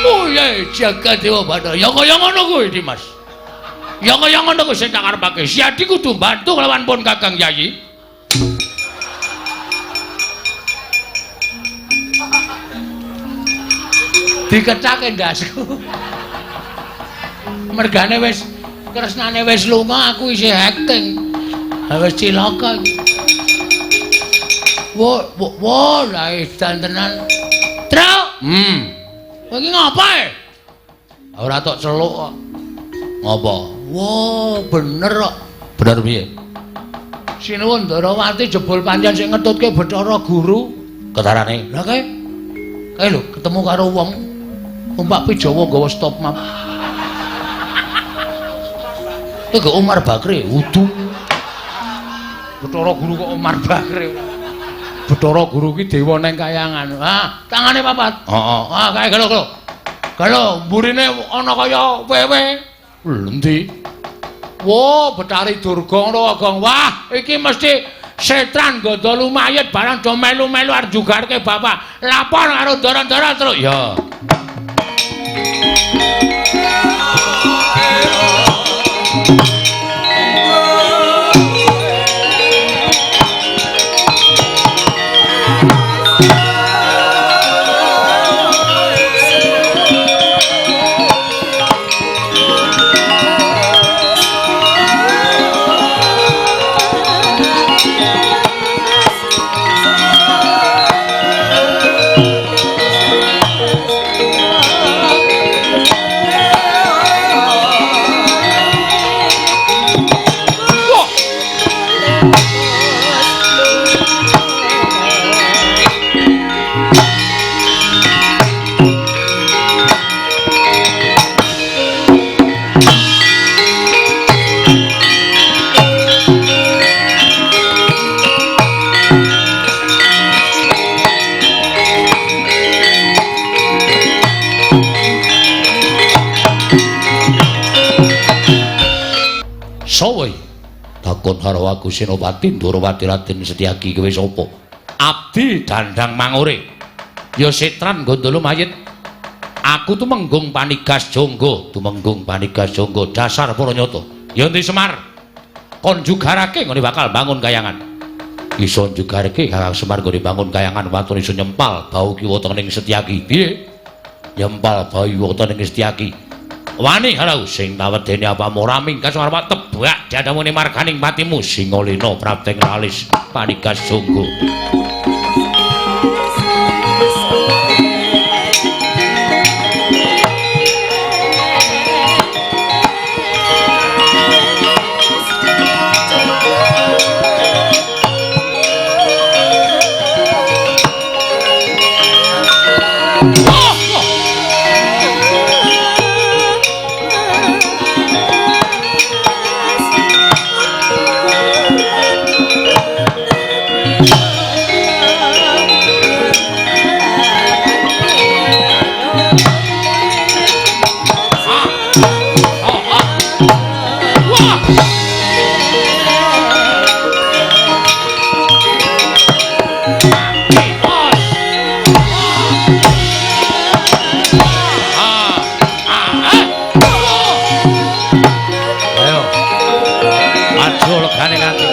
A: Oh ya jagat Dewa Bathara. Ya kaya ngono kuwi Dimas. Ya kaya ngono kuwi sing tak karepake. Siadi kudu bantu kelawan pun Kakang Yayi. Dikecake ndasku. Mergane wis kresnane wis lunga, aku isih acting. Ha wis cilaka iki. Wo wo lah edan tenan. Truk. Kowe iki ngapa e? Ora tok celuk kok.
B: Ngapa?
A: Wo, bener kok.
B: Bener piye?
A: Sinuwun Ndarawati jebul pancen sing ngetutke Bathara Guru.
B: Ketarane.
A: Lah kae. Kae lho ketemu karo wong numpak Pijawa nggawa stop map. Iku Umar Bakri, wudu. Bathara Guru kok Umar Bakri. Bathara Guru ki dewa neng kayangan. Ah, tangane papat.
B: Heeh.
A: Ah, kae galo galo. Galo mburine ana kaya wewe. Endi? Wo, Bathari Durga ngono Gong. Wah, iki mesti setran gandha lumayit barang do melu-melu arep jugarke bapak. Lapor karo ndara-ndara terus.
B: Ya. Sowo takon karo aku Senopati Ndarawati Raden Setyaki kowe sapa? Abdi Dandang Mangure. Ya setran gondolo mayit. Aku tumenggung panigas jonggo, tumenggung panigas jonggo dasar para nyata. Ya endi Semar? Kon jugarake nggone bakal bangun kayangan. Iso jugarake Kakang Semar nggone bangun kayangan waton iso nyempal bau kiwa tengening Setyaki. Piye? Nyempal bau kiwa tengening Setyaki. Wani halau sing tawedene apamu ora mingkas arep tebak jadamune marganing patimu Singalena prapteng ralis panigas jonggo. Aja legane ati.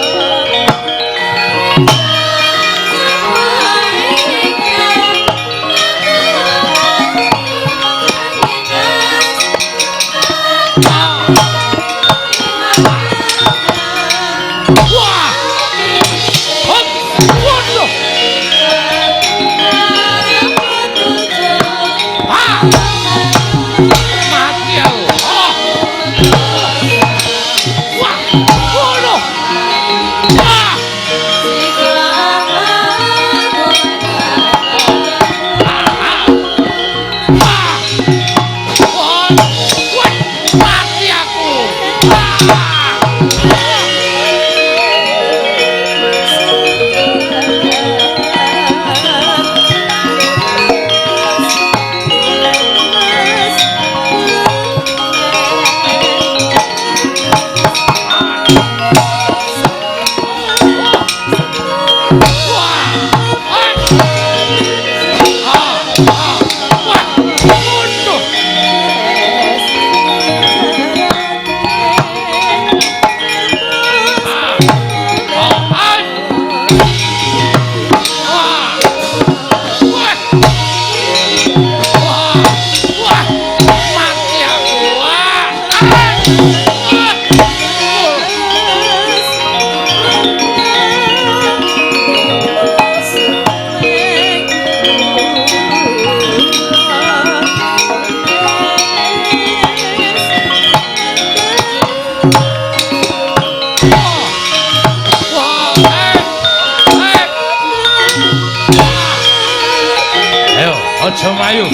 B: Aja mayu.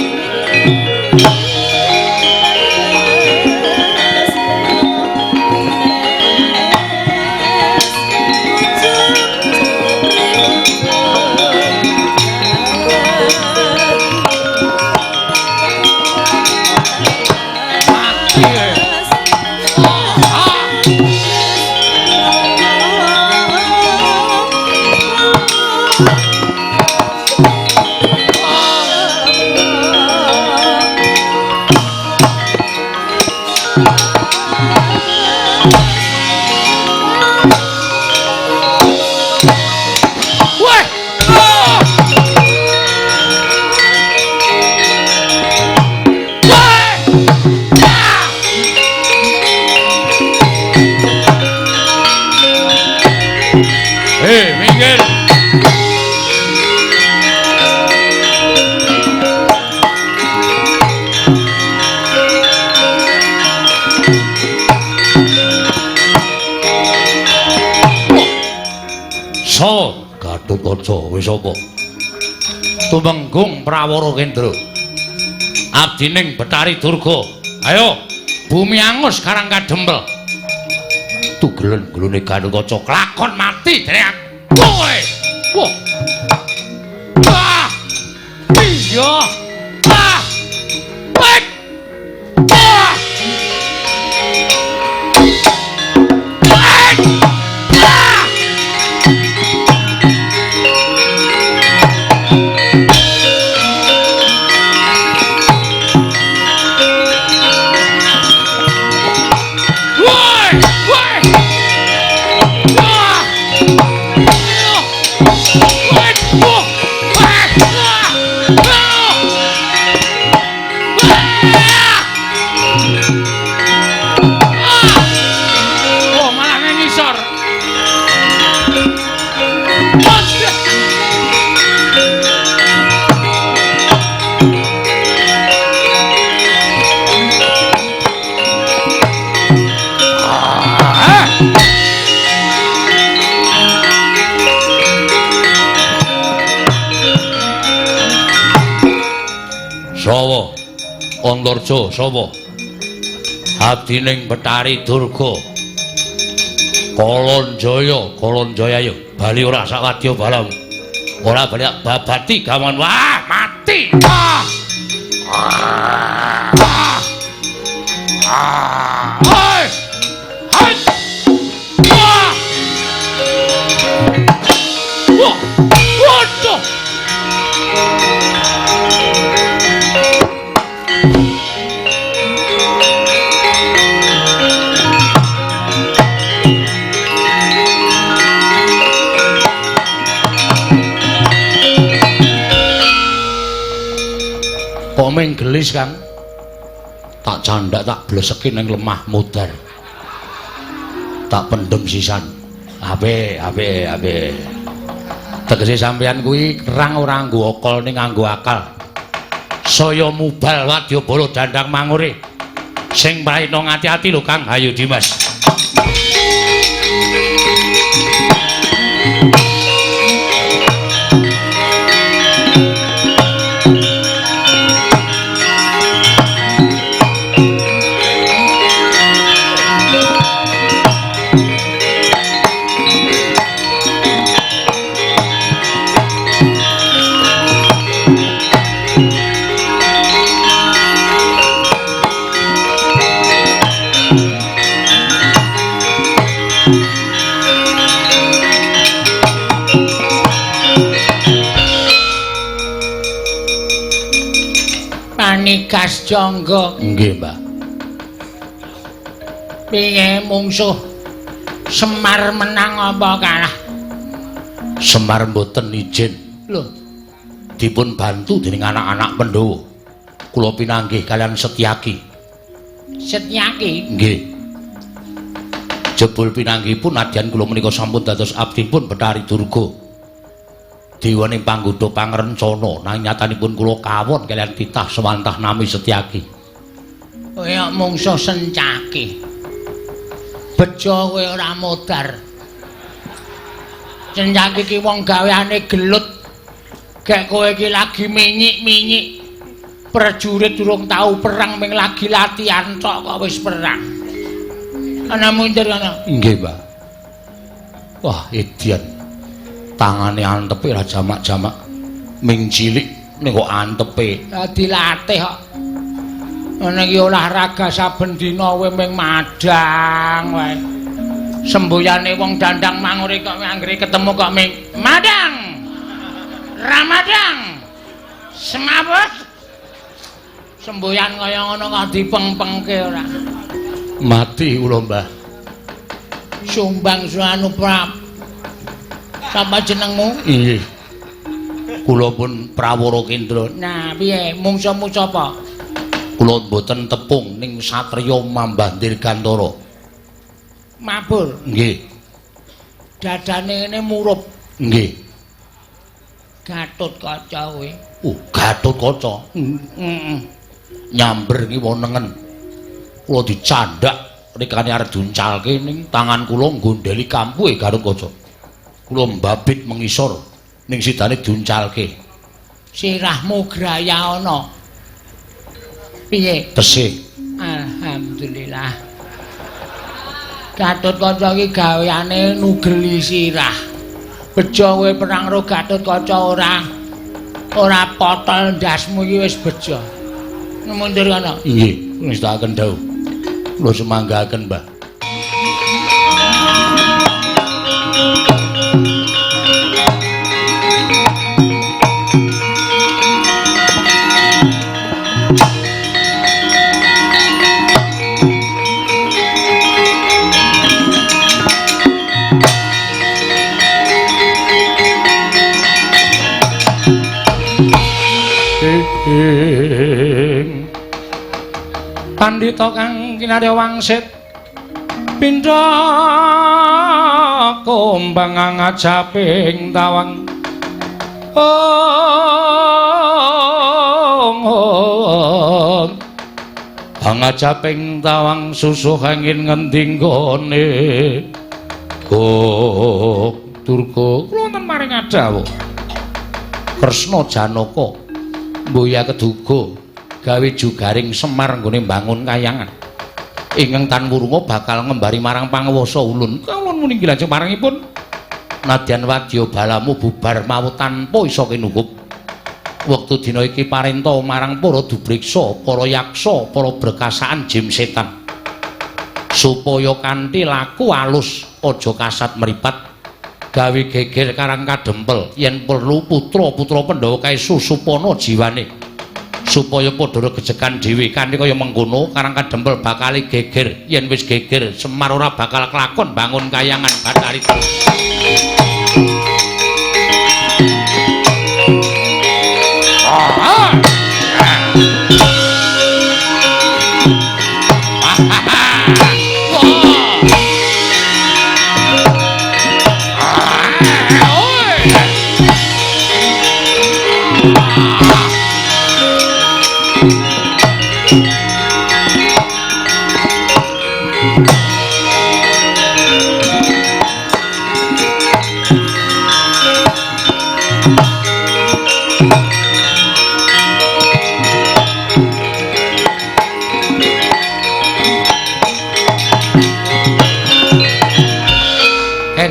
B: Gatotkaca wis apa? Tumenggung Prawara Kendra. Abdining Betari Durga. Ayo, bumi angus karang kadempel. Tugelen gulune Gatotkaca klakon mati dene aku kowe. Wah. Ah. Iya. Ah. Wek. Ah. Wek. Ah. Sawa Antarja sapa? Abdining Betari Durga. Kalanjaya, Kalanjaya yo bali ora sawadya balam. Ora bali babati gaman. Wah, mati. Ah. Ah. Ah. Hai. Hai. Wah. Wah. Waduh.
A: Ming gelis, Kang. Tak candak tak bleseki ning lemah mudar. Tak pendem sisan. Ape, ape, ape. Tegese sampeyan kuwi kerang ora nganggo akal ning nganggo akal. Saya mubal wadyabala dandang mangure. Sing prayitna ngati-ati lho Kang. Hayu Dimas.
C: Panigas Jangga.
A: Nggih, Mbah.
C: Piye mungsuh Semar menang apa kalah?
A: Semar mboten ijin.
C: Lho,
A: dipun bantu dening anak-anak Pandhawa. Kula pinanggih kalian Setyaki.
C: Setyaki?
A: Nggih. Jebul pinanggihipun nadyan kula menika sampun dados abdipun Bathari Durga. Dewaning panggodha pangrencana nanging nyatanipun kula kawon kaliyan titah sewantah nami Setyaki.
C: Kowe mungsuh Sencaki. Bejo kowe ora modar. Sencaki ki wong gaweane gelut. Gek kowe iki lagi minyik-minyik. Prajurit durung tau perang ming lagi latihan tok kok wis perang. Ana mundur ana.
A: Nggih, Mbah. Wah, edian. Tangane antepe ra jamak-jamak. Ming cilik ning kok antepe.
C: Dilatih kok. Ngene iki olahraga saben dina kowe ming madang wae. Semboyane wong dandang mangure kok anggere ketemu kok ming madang. Ramadang. Semaput. Semboyan kaya ngono kok dipeng-pengke ora.
A: Mati kula, Mbah.
C: Sumbang suanu prap. Sapa jenengmu?
A: Nggih. Kula pun Prawara Kendra.
C: Nah, piye mungsuhmu sapa?
A: Kula mboten tepung ning satriya Mambah Dirgantara.
C: Mabur.
A: Nggih.
C: Dadane ngene murup.
A: Nggih.
C: Gatut Kaca kowe.
A: Gatut Kaca. Heeh. Nyamber ngiwa nengen. Kula dicandak rikane arep diuncalke ning tangan kula nggondheli kampuhe Gatut Kaca. Kula mbabit mengisor ning sidane diuncalke.
C: Sirahmu graya ana. Piye?
A: Tesih.
C: Alhamdulillah. Gatut Kaca iki gaweane nugeli sirah. Bejo kowe perang karo Gatut Kaca ora ora potol ndasmu iki wis bejo. Mundur ana.
A: Nggih, ngestakaken dawuh. Kula semanggaken, Mbah. Pandhita kang kinarya wangsit pindha kumbang ngajaping tawang. Ong angajaping tawang susuh angin ngendi nggone. Gok Durga kula wonten maring adawuh. Kresna Janaka mboya keduga gawe jugaring Semar nggone mbangun kayangan. Ingkang tan wurunga bakal ngembari marang panguwasa ulun. Kawula muni lajeng marangipun nadyan wadya balamu bubar mawut tanpa isa kinukup. Wektu dina iki parenta marang para dubriksa, para yaksa, para brekasaan jim setan. Supaya kanthi laku alus aja kasat mripat gawe geger karang kadempel yen perlu putra-putra Pandhawa kae susupana jiwane. Supaya padha regejekan dhewe kanthi kaya mengkono karang kadempel bakal geger yen wis geger Semar ora bakal kelakon bangun kayangan Bathari. Ah.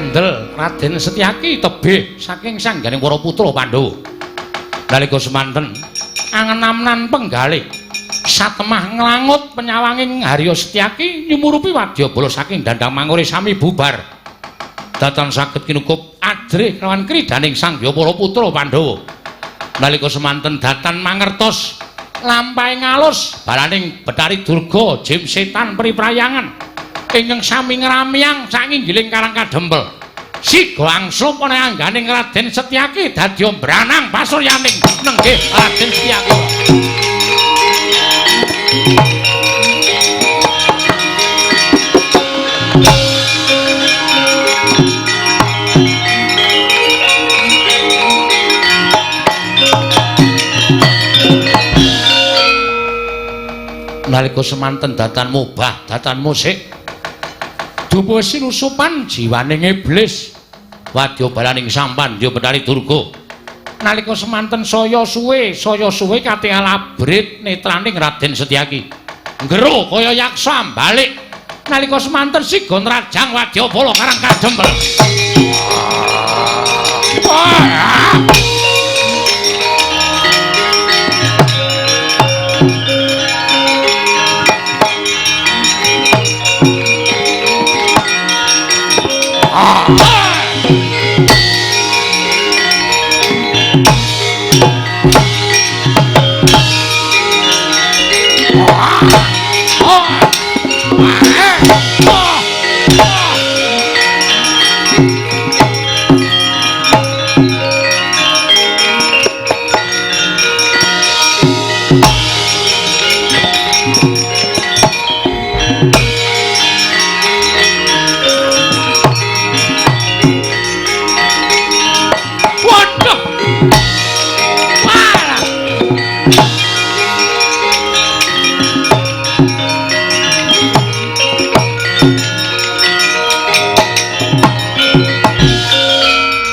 B: Kendel Raden Setyaki tebih saking sangganing para putra Pandhawa. Nalika semanten angenamnan penggalih satemah nglangut penyawanging Harya Setyaki nyumurupi wadyabala saking dandang mangure sami bubar. Datan saged kinukup ajrih kelawan kridaning sangya para putra Pandhawa. Nalika semanten datan mangertos lampahe ngalus balaning Bathari Durga jim setan priprayangan ingkang sami ngramyang sanginggiling Karang Kadempel. Siga angslup ana angganing Raden Setyaki dadi mbranang pasuryaning nenggih Raden Setyaki. Nalika semanten datan mubah datan musik dupa sinusupan jiwaning iblis wadyabalaning sampandya Bathari Durga. Nalika semanten saya suwe katingal abrit netraning Raden Setyaki nggero kaya yaksa balik. Nalika semanten siga nrajang wadyabala Karang Kadempel.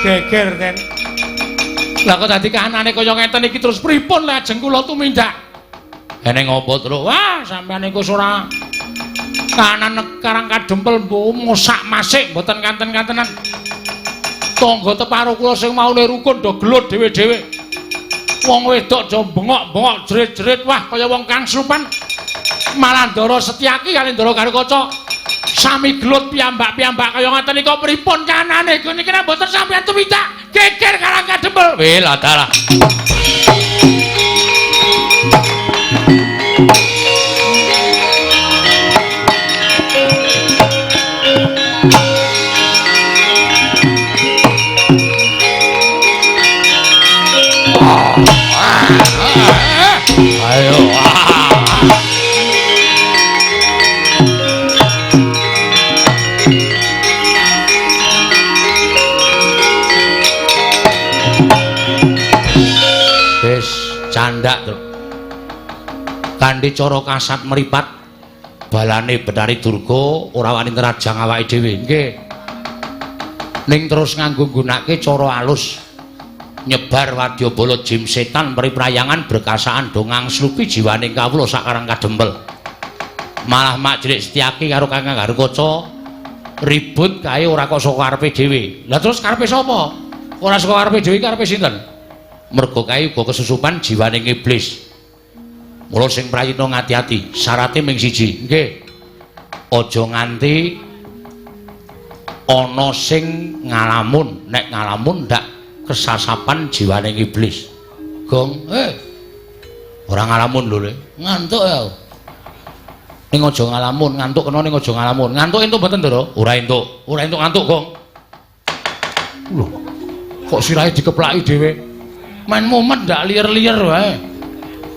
C: Geger, Den.
A: Lah kok dadi kahanane kaya ngeten iki terus pripun lajeng kula tumindak? Eneng apa, Truk? Wah, sampeyan iku ora kahanan Karang Kadempel mosak masik mboten kanten-kantenan. Tangga teparo kula sing maune rukun do gelut dhewe-dhewe. Wong wedok do bengok-bengok jerit-jerit, wah kaya wong kangsrupan. Malah Ndara Setyaki kali Ndara Garukaca sami gelut piyambak-piyambak kaya ngaten nika pripun kanane iku niki nek mboten sampeyan tumindak geger Karang Kadempel. Weh lah dalah.
B: Ayo. Wis candak, Truk. Kanthi cara kasat mripat balane Bathari Durga ora wani nrajang awake dhewe. Nggih. Ning terus nganggo nggunakake cara alus nyebar wadyabala jim setan priprayangan berkasaan do ngangslupi jiwaning kawula sak Karang Kadempel. Malah Mak Cilik Setyaki karo Kakang Garukaca ribut kae ora kok saka karepe dhewe. Lah terus karepe sapa? Ora saka karepe dhewe, karepe sinten? Merga kae uga kesusupan jiwaning iblis. Mula sing prayitna ngati-ati, syarate ming siji. Nggih. Aja nganti ana sing ngalamun, nek ngalamun ndak kesasapan jiwaning iblis. Gong, ora ngalamun lho, Le. Ngantuk ya. Ning aja ngalamun, ngantuk kena ning aja ngalamun. Ngantuk entuk mboten, Ndara? Ora entuk. Ora entuk ngantuk, Gong. Lho, kok sirahe dikeplaki dhewe? Main mumet ndak liyer-liyer wae.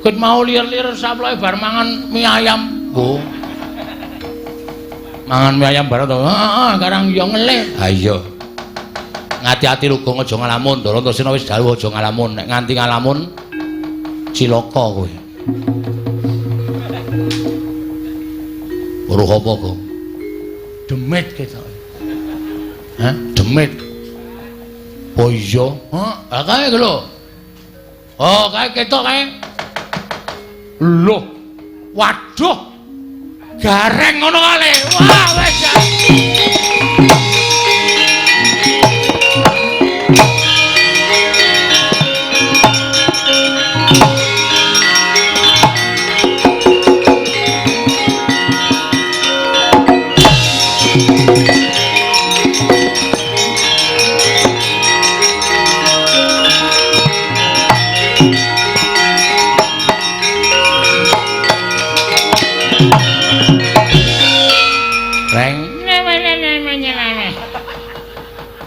B: Ket mau liyer-liyer saploke bar mangan mie ayam. Nggo. Mangan mie ayam bareng to. Heeh, karang yo ngelih. Ha iya. Ngati-ati lho Gong, aja ngalamun. Ndara Antasena wis dawuh aja ngalamun. Nek nganti ngalamun cilaka kowe. Weruh apa, Gong?
C: Demit ketoke.
B: Hah? Demit. Oh iya.
A: Heh, lha kae lho. Oh, kae ketok kae. Loh. Waduh. Gareng ngono kale. Wah, wis.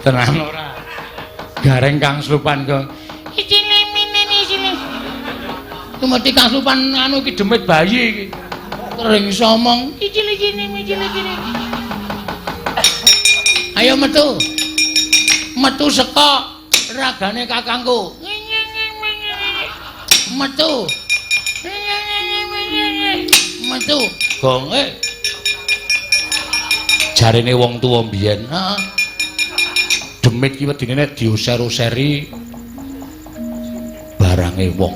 A: Tenan ora. Gareng Kang Slupan kok. Mesti Kang Slupan anu iki demit bayi iki. Sering iso omong icili-cili. Ayo metu. Metu saka ragane kakangku. Metu. Metu. Gonge. Jarene wong tuwa mbiyen, heeh. Demit ki wedine nek diuser-useri barange wong.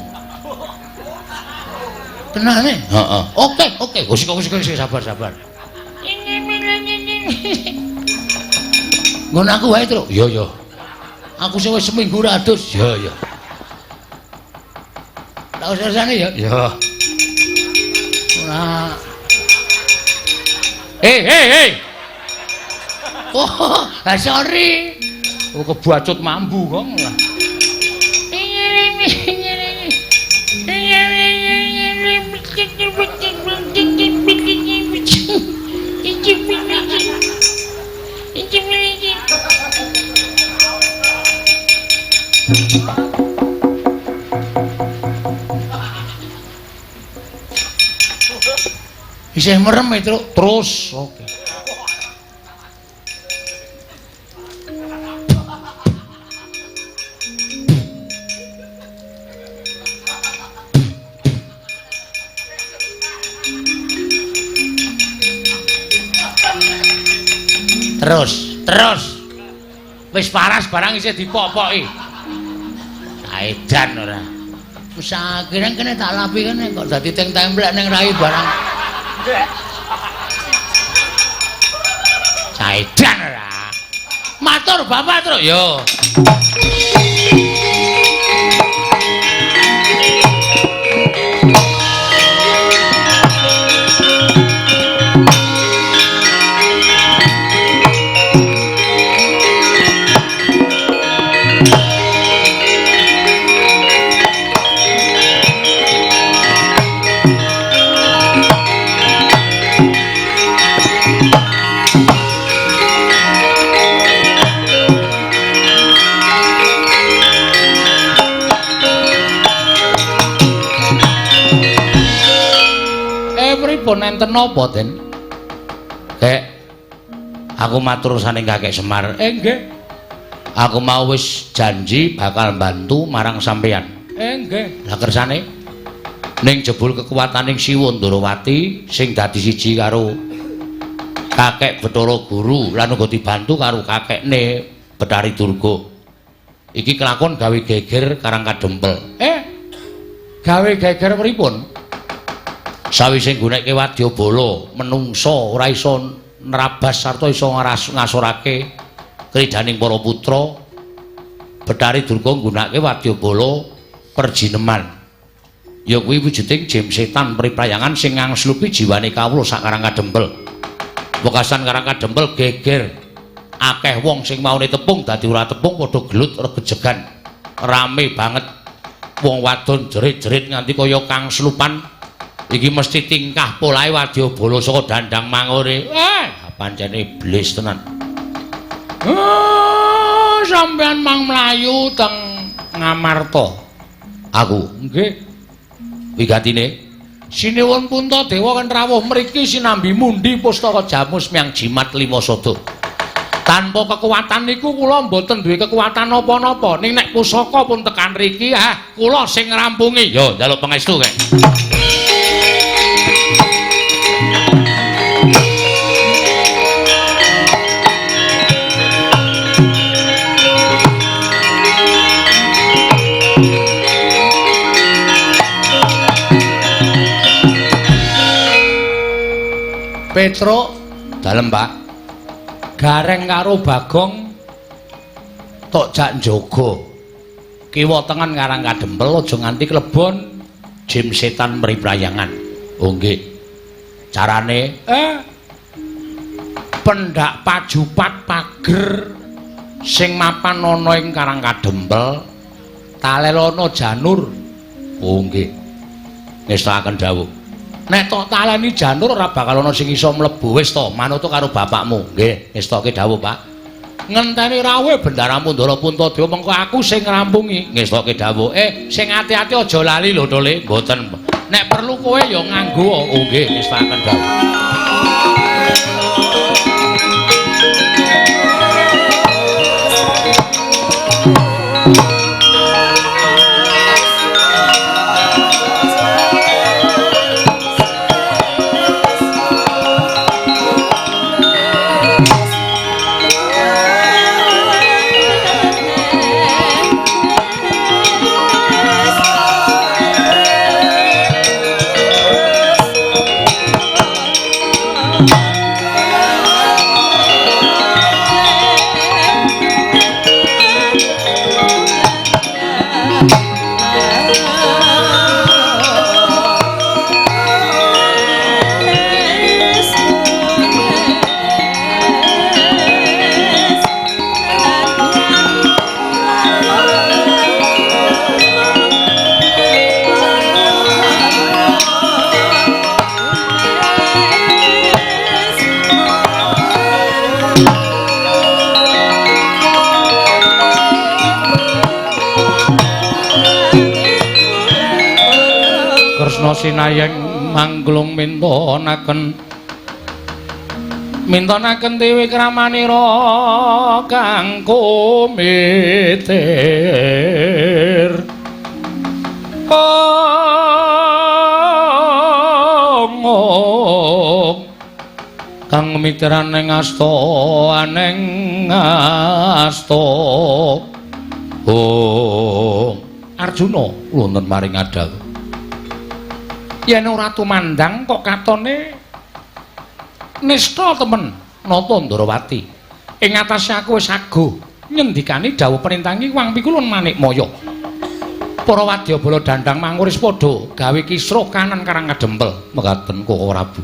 A: Tenane? Heeh. Oke, oke. Wis sabar. Ngono aku wae, Truk. Iya, iya. Aku sing wis seminggu ora adus. Iya, iya. Tak usah-usahane ya. Iya. Ora. Hei. Oh, sorry. Oh, kebacut mambu kok. Isih merem itu terus. Oke. Terus. Wis paras barang isih dipopoki. Saedan ora. Wis akhire kene tak lapi kene kok dadi teng templek ning rai barang. Saedan ora. Matur Bapak, Truk. Yo. Pripun enten napa, Den? Kek, aku matur saning Kakek Semar. Nggih. Aku mau wis janji bakal bantu marang sampeyan. Nggih. Lah kersane ning jebul kekuataning Siwa Ndorowati sing dadi siji karo Kakek Bathara Guru lan uga dibantu karo kakekne Bathari Durga. Iki kelakon gawe geger Karang Kadempel. Gawe geger pripun? Sawise nggunekke wadyabala, menungsa ora iso nerabas sarta iso ngasorake kridaning para putra. Bathari Durga nggunakake wadyabala perjineman. Ya kuwi wujuding jim setan priprayangan sing ngangslupi jiwane kawula sak Karang Kadempel. Wekasan Karang Kadempel geger. Akeh wong sing maune tepung dadi ora tepung padha gelut regejegan. Rame banget. Wong wadon jerit-jerit nganti kaya Kang Slupan. Iki mesti tingkah polahe wadyabala saka dandang mangure. Pancene iblis tenan. Sampeyan mang mlayu teng Ngamarta. Aku nggih. Wigatine Sinuwun Puntadewa kan rawuh mriki sinambi mundi pustaka jamus miang jimat lima sada. Tanpa kekuatan niku kula mboten duwe kekuatan napa-napa. Ning nek pusaka pun tekan riki, kula sing ngrampungi. Yo njaluk pangestu kek. Petruk dalem, Pak. Gareng karo Bagong tok jak njaga. Kiwa tengen Karang Kadempel aja nganti klebon jim setan mriprayangan. Oh nggih. Carane pendak pajupat pager sing mapan ana ing Karang Kadempel talelono janur. Oh nggih. Ngestakaken dawuh. Nek tok taleni janur ora bakal ana sing iso mlebu. Wis to, manut karo bapakmu. Nggih, ngestoke dawuh, Pak. Ngenteni rawuhe Bendaramu Ndara Puntadewa mengko aku sing ngrampungi. Ngestoke dawuh. Sing ati-ati aja lali lho, Tole. Mboten. Nek perlu kowe ya nganggo. Oh nggih, ngestaken dawuh. Kresna sinayeng mangglung mintonaken mintonaken dewi kramanira kang kumitir. Ong kang mitiran ing asta aneng asta. Oh Arjuna wonten maring adawuh. Yen ora tumandang kok katone nista temen Nata Ndrawati. Ing atase aku wis aguh ngendikani dawuh perintangi Wang Pikulun Manikmaya. Para wadyabala dandang manguris padha gawe kisruh kanan Karang Kadempel. Mekaten Koko Prabu.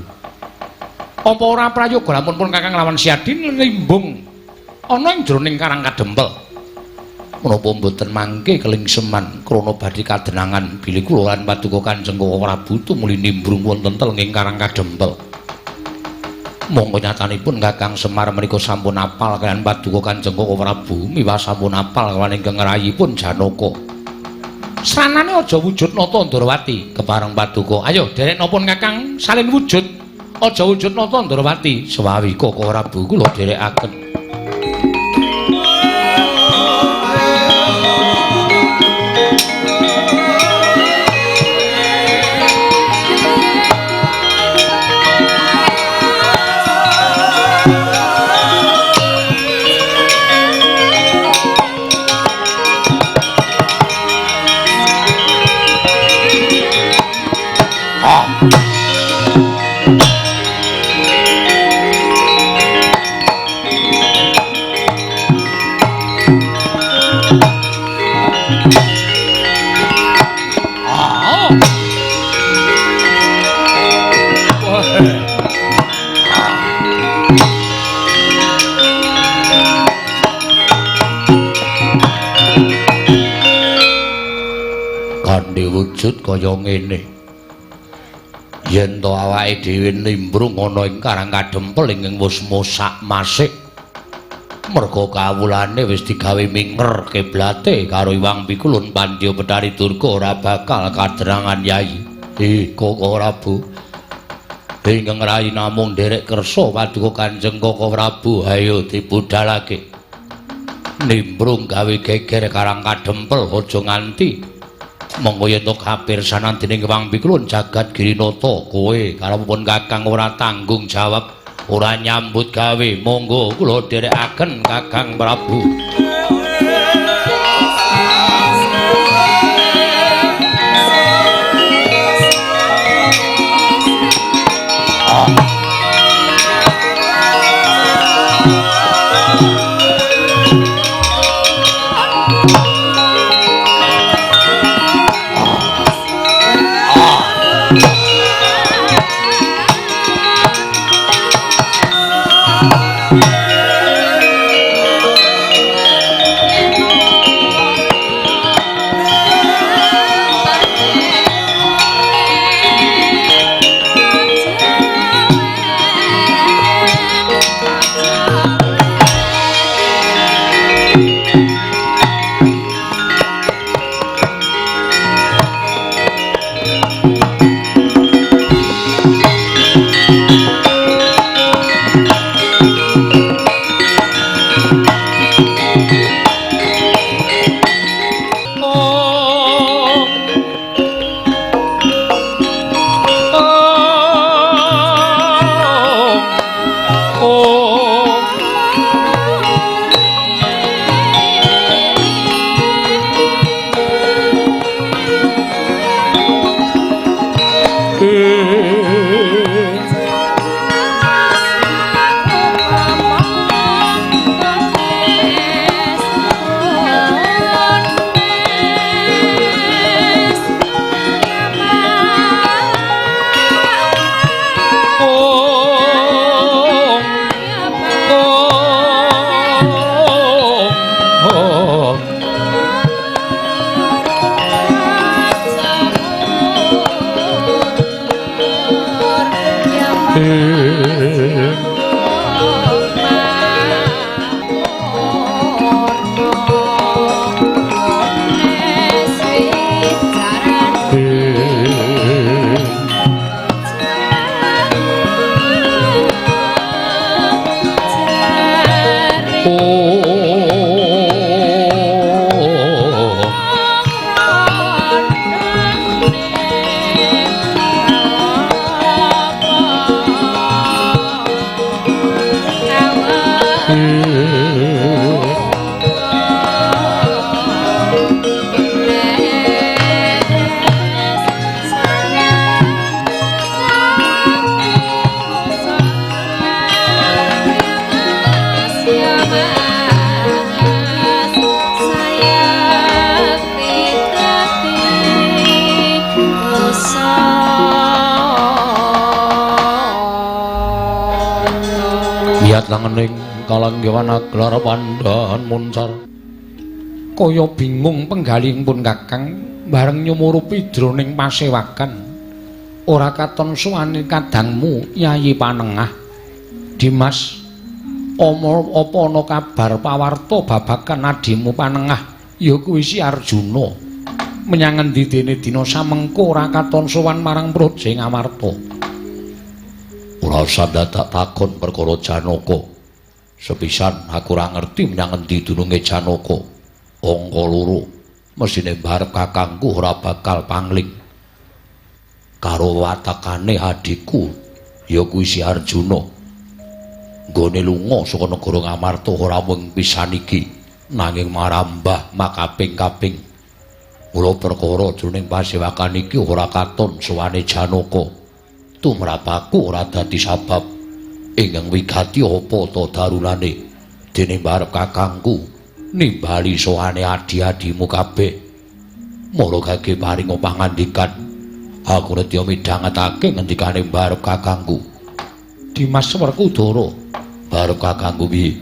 A: Apa ora prayoga lamun pun Kakang lawan Siadi nlimbung ana ing jroning Karang Kadempel. Menapa mboten mangke kelingseman krana badhe kadenangan bilih kula lan paduka Kanjeng Koko Prabu tumuli nimbrung wonten telenging Karang Kadempel. Monggo nyatanipun Kakang Semar menika sampun apal kaliyan paduka Kanjeng Koko Prabu miwah sampun apal kaliyan ingkang rayipun Janaka. Sranane aja wujud Nata Ndrawati kepareng paduka. Ayo dereknapun Kakang salin wujud. Aja wujud Nata Ndrawati. Sewawi Koko Prabu kula derekaken. Wujud kaya ngene. Yen to awake dhewe nimbrung ana ing Karang Kadempel ingkang wis mosak masik. Merga kawulane wis digawe minger kiblate karo Iwang Pikulun Pandya Bethari Durga ora bakal kadrangan Yayi. Koko Prabu. Ingkang rayi namung nderek kersa paduka Kanjeng Koko Prabu, ayo dibudalake. Nimbrung gawe geger Karang Kadempel aja nganti monggo yen to kapirsanan dening Wang Pikulun jagat Girinata kowe karepipun Kakang ora tanggung jawab ora nyambut gawe monggo kula dherekaken Kakang Prabu.
B: Miyat langening kalanggihan aglar pandhan muncar.
A: Kaya bingung penggalihipun Kakang bareng nyumurupi jroning pasewakan. Ora katon suwane kadangmu Yayi Panengah. Dimas, apa ana kabar pawarta babagan adimu Panengah ya kuwi si Arjuna. Menyang endi dene dina samengko ora katon sowan marang Praja Ngamarta.
B: Ora usah dadak takon perkara Janaka. Sepisan aku ora ngerti menyang endi dununge Janaka. Angka loro, mesine mbarep kakangku ora bakal pangling. Karo watakane adhiku ya kuwi si Arjuna. Nggone lunga saka negara Ngamarta ora mung pisan iki, nanging marambah makaping-kaping. Mula perkara jroning pasewakan iki ora katon sowane Janaka. Tumrap aku ora dadi sabab ingkang wigati apa ta darulane dene mbarep kakangku nimbali sowane adi-adimu kabeh. Mula gage paring pangandikan aku nedya midhangetake ngendikane mbarep kakangku.
A: Dimas Werkudara,
B: mbarep kakangku piye?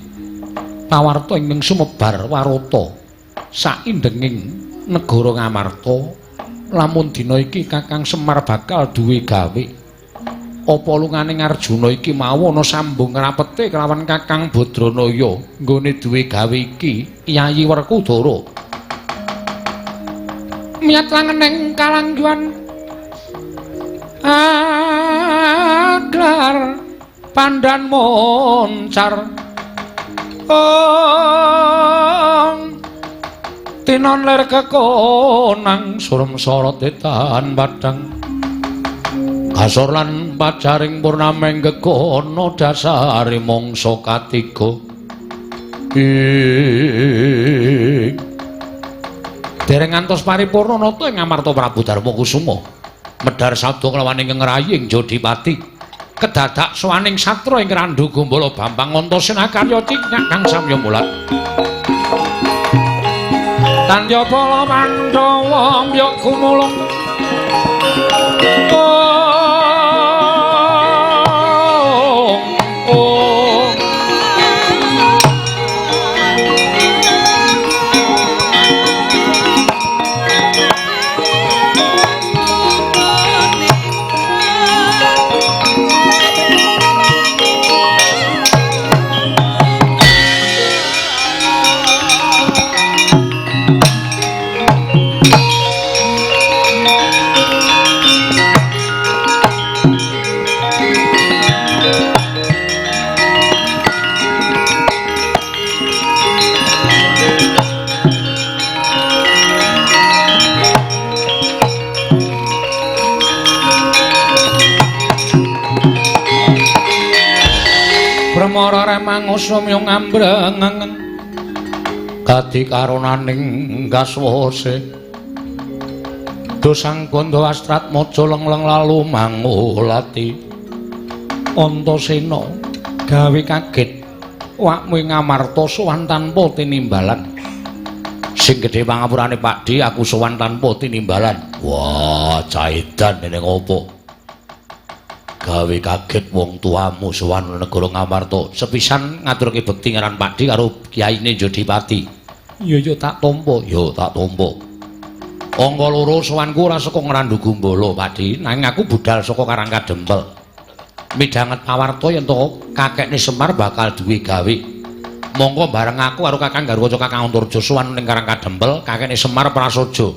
A: Pawarta ingkang sumebar warata saindenging negara Ngamarta lamun dina iki Kakang Semar bakal duwe gawe. Apa lungane Arjuna iki mau ana sambung rapete kelawan Kakang Badranaya nggone duwe gawe iki Yayi Werkudara. Miyat langening kalangguhan aglar pandan moncar. Ong tinon lir kekonang surem sorot etan padang.
B: Kasor lan pacaring purnameng gegono dasare mangsa katiga. Ing
A: dereng ngantos paripurna nata ing Ngamarta Prabu Darma Kusuma
B: medhar sabda kelawan ingkang ngraying Jodipati
A: kedadak sowaning satra ing Randhu Gombala Bambang Antasena karya ciknyak kang samya mulat. Tandya bala Pandhawa mbyok gumulung. Brahmara remangusum yung ambreng
B: kadi karonaning gaswase dosang gondo astrat maja lengleng lalu mangulati.
A: Antasena gawe kaget wakmu ing Ngamarta sowan tanpa tinimbalan.
B: Sing gedhe pangapurane Pakdhe, aku sowan tanpa tinimbalan. Wah, caedan dene ngopo? Gawe kaget wong tuamu sowan negara Ngamarta. Sepisan ngaturke bekti ngaran Pakdhe karo kiyaine Jodipati.
A: Iya ya tak tampa,
B: ya tak tampa. Angka loro sowanku ora saka Ngrandu Gumbala, Pakdhe, nanging aku budal saka Karang Kadempel. Midhanget pawarta yen to kakekne Semar bakal duwe gawe. Monggo bareng aku karo Kakang Garwaca Kakang Antarja sowan ning Karang Kadempel, kakene Semar Prasaja.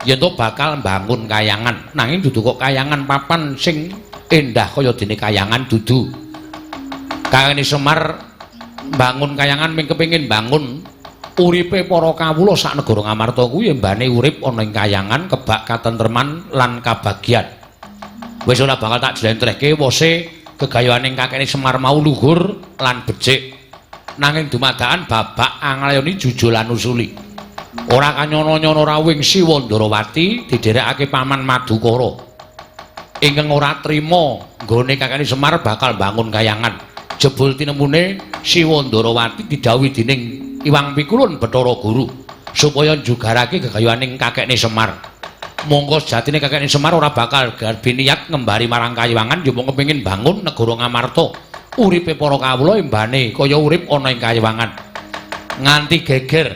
B: Yen to bakal mbangun kayangan, nanging dudu kok kayangan papan sing endah kaya dene kayangan dudu. Kakene Semar mbangun kayangan ming kepengin bangun uripe para kawula sak negara Ngamarta kuwi embane urip ana ing kayangan kebak katentreman lan kabagyan. Wis ora bakal tak jlentrehke wose gegayuhaning kakene Semar mau luhur lan becik. Nanging dumadakan babak anglayoni jujul lan usuli. Ora kanyono-nyono rawuhing Siwa Ndarawati didherekake Paman Madukara. Ingkang ora trima nggone kakene Semar bakal bangun kayangan. Jebul tinemune Siwa Ndarawati didhawuhi dening Iwang Pikulun Bathara Guru supaya njugarake gegayuhaning kakekne Semar. Mongko sejatine kakekne Semar ora bakal garbi niat ngembari marang kayangan yo mung kepengin bangun negara Ngamarta. Uripe para kawula embane kaya urip ana ing kayangan. Nganti geger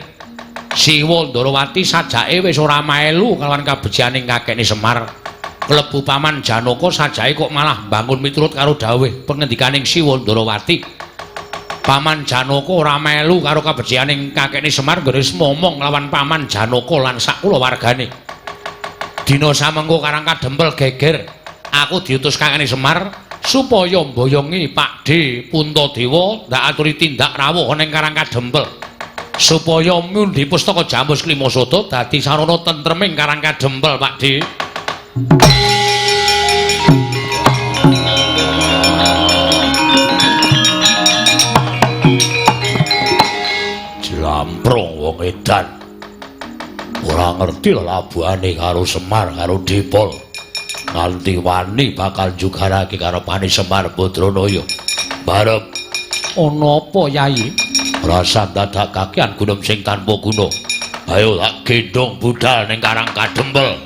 B: Siwa Ndarawati sajake wis ora melu kalawan kabecikaning kakekne Semar. Klebu Paman Janaka sajake kok malah bangun miturut karo dawuh pengendikaning Siwa Ndarawati. Paman Janaka ora melu karo kabecikaning kakekne Semar nggone momong lawan Paman Janaka lan sak kulawargane. Dina samengko Karang Kadempel geger, aku diutus kakekne Semar supaya mboyongi Pakdhe Puntadewa ndak aturi tindak rawuh ana ing Karang Kadempel. Supaya mundi pustaka Jamus Klimasada dadi sarana tentreming Karang Kadempel, Pakdhe. Jlamprong wong edan. Ora ngerti lelabuhane karo Semar karo Dipol. Nganti wani bakal jugarake karepane Semar Badranaya. Barep ana apa, Yai? Rasa dadak kakean gunung sing tanpa guna. Ayo tak gendhong budal ning Karang Kadempel.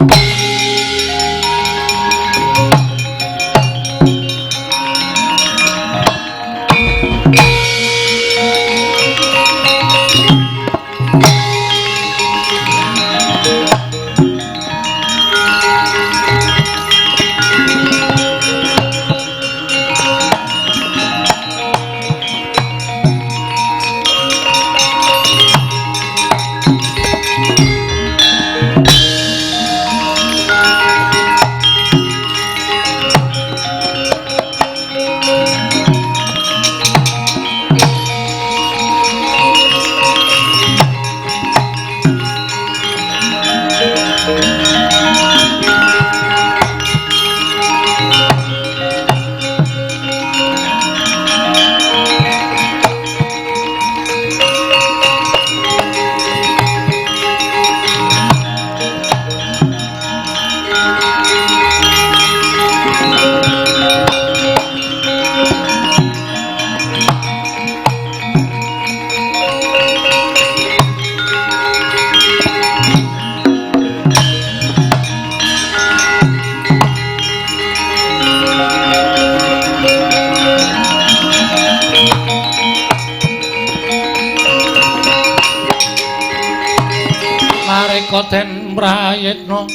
B: Den prayitna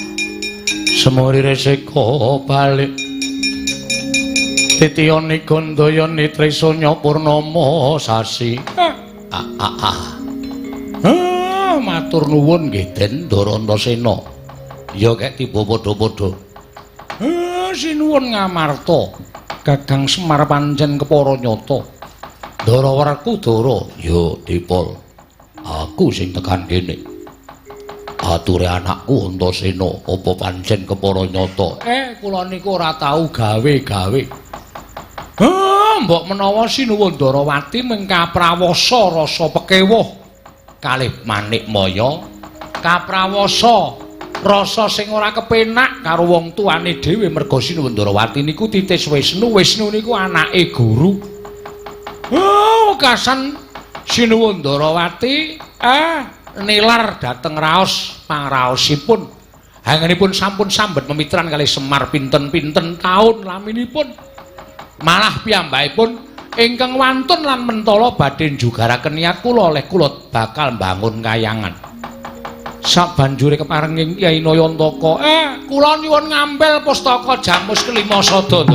B: semuri resika balik titiyani gandayani trisanya purnama sasi. Matur nuwun nggih Den Ndarantasena. Ya kek tiba padha-padha. Sinuwun Ngamarta, Gagang Semar pancen kepara nyata. Ndara Werkudara, ya Dipol. Aku sing tekan kene. Ature anakku Antasena apa pancen kepara nyata? Kula niku ora tau gawe-gawe. Mbok menawa Sinuwun Ndarawati mung kaprawasa rasa pekewuh kalih Manik Maya, kaprawasa rasa sing ora kepenak karo wong tuane dhewe merga Sinuwun Ndarawati niku titis Wisnu, Wisnu niku anake guru. Wekasan Sinuwun Ndarawati nilar dhateng raos pangraosipun. Hangenipun sampun sambet memitran kalih Semar pinten-pinten taun laminipun. Malah piyambakipun ingkang wantun lan mentala badhe njugaraken niat kula oleh kula bakal mbangun kayangan. Sabanjure keparenging Kyai Nayantaka, kula nyuwun ngampil pustaka Jamus Kelima Sada.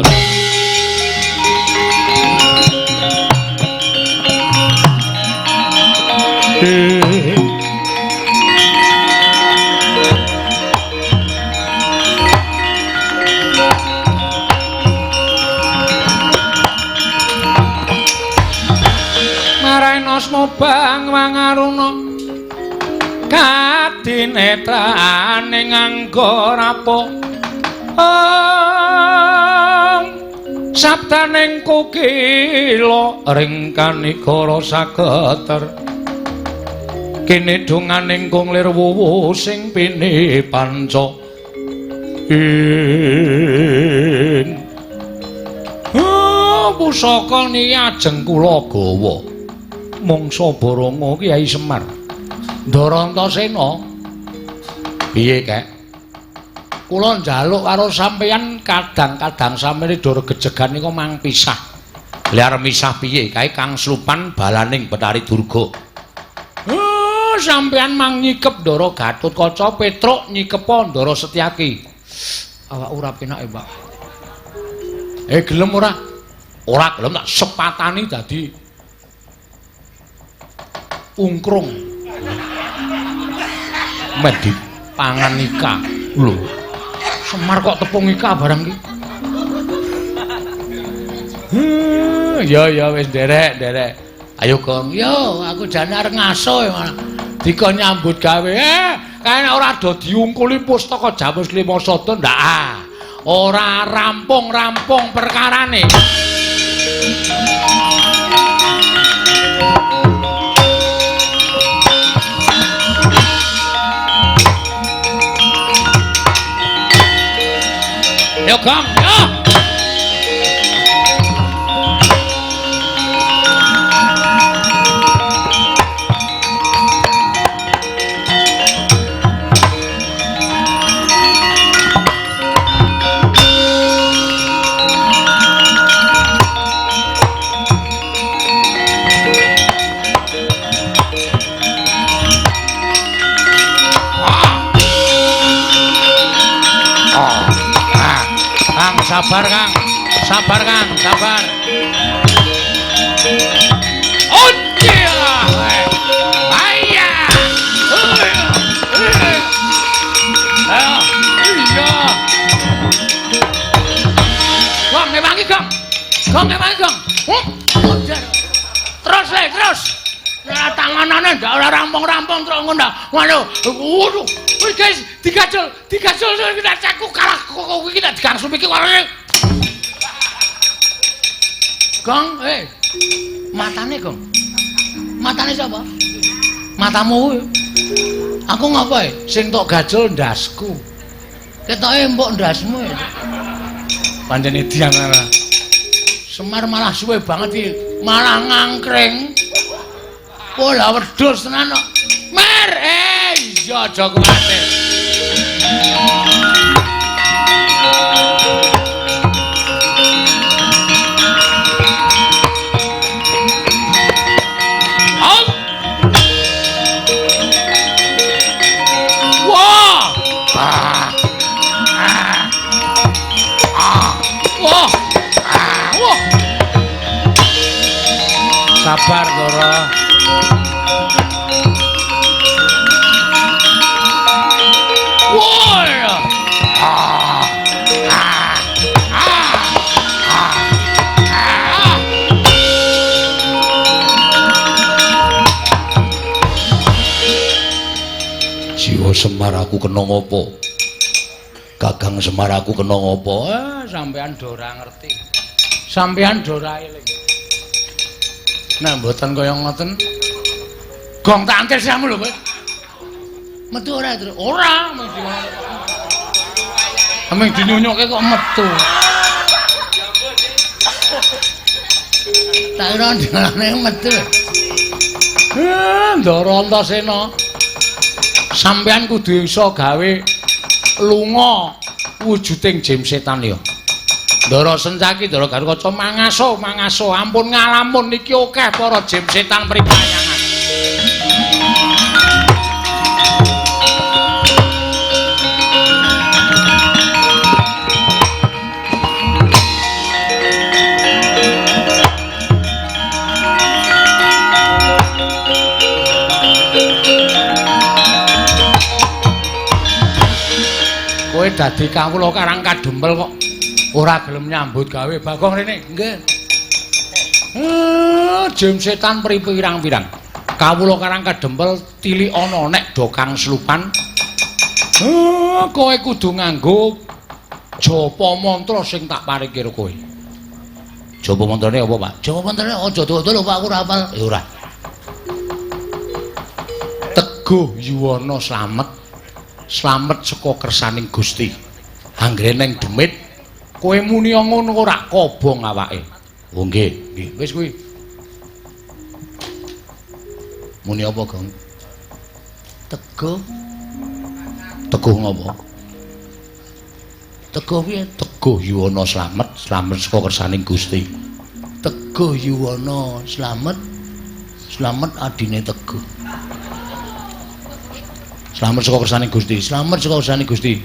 A: Marainosmo bang wangaruna kadinetrane nganggo rapo sabdaning kukila ring kanikara saketer kene donganing kung lir wuwu sing pini panca ing pusaka niki ajeng kula gawa mangsa Baronga Kyai Semar Ndara Antasena. Piye kek? Kula njaluk karo sampeyan kadang-kadang samene dor gejegan nika mang pisah.
B: Lha arep misah piye? Kae Kang Slupan balaning Bathari Durga.
A: Sampeyan mang nyikep Ndara Gatotkaca Petruk nyikepa Ndara Setyaki. Awak ora penake, Pak. Gelem ora?
B: Ora gelem tak sepatani dadi
A: ungkrung.
B: Men dipangan ika.
A: Lho. Semar kok tepung ika barang iki. Ya ya wis nderek, nderek. Ayo Gong, yo aku jane arep ngaso malah dikon nyambut gawe. Kae nek ora do diungkuli pustaka Jamus Lima Sada ndak ah. Ora rampung-rampung perkarane. Yo Gong, yo. Sabar Kang, sabar Kang, sabar. Ayah. Iya. Gong ngewangi Gong. Gong ngewangi Gong. Terus le, terus. Ya tanganane ndak ora rampung-rampung terus ngono ndak. Waduh. Waduh. Wis guys, digajol, digajol aku kalah kok iki tak digangsum iki warane. Gong, matane Gong. Matane sapa? Matamu kuwi. Aku ngapa e? Sing tok gajol ndasku. Ketoke empuk ndasmu e. Pancen edian ora. Semar malah suwe banget iki, malah ngangkring. Pola wedhus tenan kok. Mer, iya aja kuwatir. Wah. Ah. Ah. Ah. Wah. Ah. Wah. Sabar, Ndara.
B: Semar aku kena ngopo? Kakang Semar aku kena ngopo?
A: Sampean do ora ngerti. Sampean do ora eling. Nek mboten kaya ngoten, gong tak antir siramu lho kowe. Metu ora, Tru? Ora, mung dinyunyuke kok metu. Tak kira dalane metu. Ndara Antasena. Sampean kudu iso gawe lunga wujuding jim setan ya. Ndara Sencaki, Ndara Garukaca mangaso, mangaso, ampun ngalamun niki akeh para jim setan pripayangan. Kowe dadi kawula Karang Kadempel kok ora gelem nyambut gawe. Bagong rene. Nggih. Jim setan pirang-pirang. Kawula Karang Kadempel tilik ana nek do kang slupan. Kowe kudu nganggo japa mantra sing tak paringke karo kowe.
B: Japa mantrane apa, Pak?
A: Japa mantrane aja dawa-dawa Pak, aku ora hafal.
B: Ya ora. Teguh yuwana slamet. Slamet saka kersaning Gusti. Anggere neng demit
A: kowe muni ngono ora kobong awake.
B: Oh nggih,
A: nggih. Wis kuwi.
B: Muni apa, Gong?
A: Teguh.
B: Teguh ngopo?
A: Teguh piye?
B: Teguh yuwana slamet, slamet saka kersaning Gusti.
A: Teguh yuwana slamet, slamet adine Teguh.
B: Slamet saka kersaning Gusti,
A: slamet saka kersaning Gusti.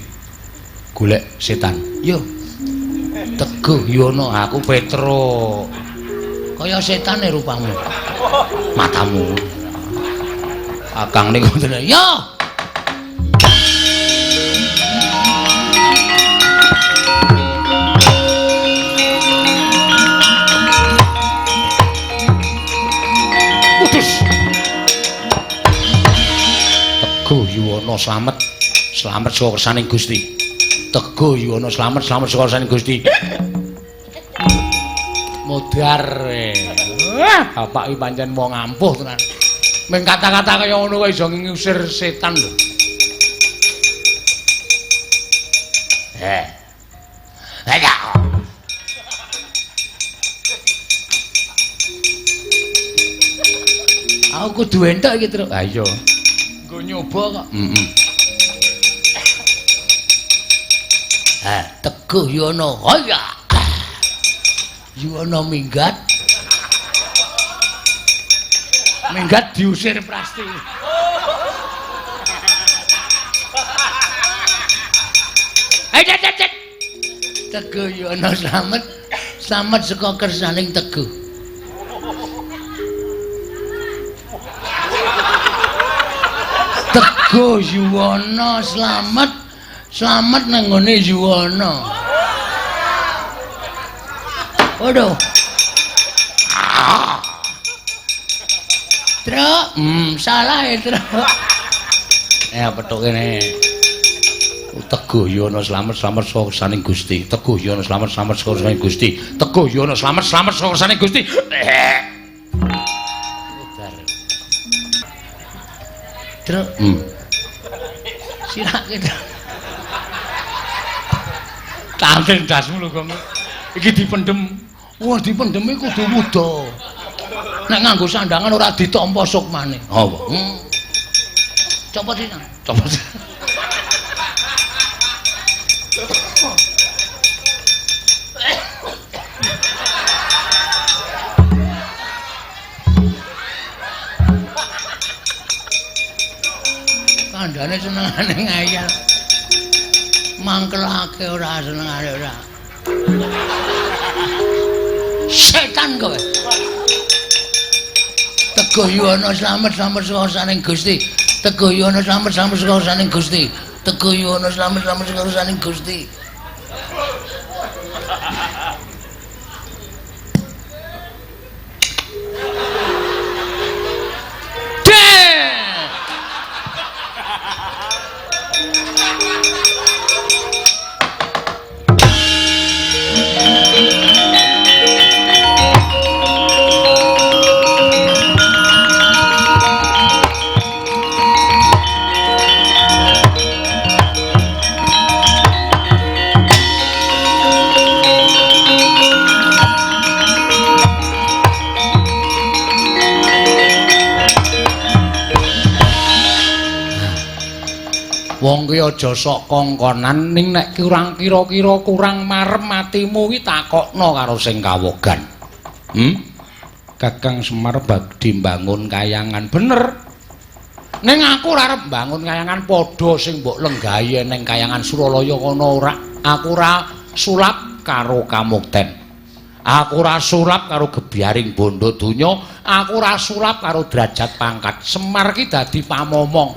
B: Golek setan.
A: Yo. Teguh yuwana,
B: aku Petro.
A: Kaya setane rupamu.
B: Matamu. Akang niku
A: yo.
B: Putus. Teguh yuwana slamet, slamet saka kersaning Gusti. Teguh yuwana slamet, slamet saka kersaning Gusti.
A: Modar. Bapak iki pancen wong ampuh tenan. Ming kata-kata kaya ngono kok iso ngusir setan lho.
B: Ayo.
A: Aku kudu entuk iki, Truk.
B: Ha iya.
A: Nggo nyoba kok.
B: Heeh.
A: Teguh yuwana. Haya. Yuwana minggat. Minggat diusir Prasti. Ayo cet. Teguh yuwana slamet, slamet saka kersaning Teguh. Teguh yuwana slamet, slamet nang nggone yuwana. Waduh. Truk, salah ya, Truk.
B: Petuk kene. Teguh yuwana slamet, slamet saka kersaning Gusti. Teguh yuwana slamet, slamet saka kersaning Gusti. Teguh yuwana slamet, slamet saka kersaning Gusti.
A: Truk. Sirake, Truk. Tanten dasmu lho, Gong. Iki dipendhem. Wah, dipendhem iki kudu wuda. Nek nganggo sandangan ora ditampa sukmane.
B: Apa?
A: Copot iki.
B: Copot.
A: Kandhane senengane ngayal. Mangkelake ora senengane ora. Setan kowe. Teguh yuwana slamet, slamet saka kersaning Gusti. Teguh yuwana slamet, slamet saka kersaning Gusti. Teguh yuwana slamet, slamet saka kersaning Gusti. Wong ki aja sok kongkonan ning nek kurang kira-kira kurang marem atimu ki takokno karo sing kawogan. Kakang Semar badhe mbangun kayangan bener. Ning aku ora arep mbangun kayangan padha sing mbok lenggahi ning kayangan Suralaya kono ora. Aku ora sulap karo kamukten. Aku ora sulap karo gebyaring bondo donya, aku ora sulap karo derajat pangkat. Semar ki dadi pamomong.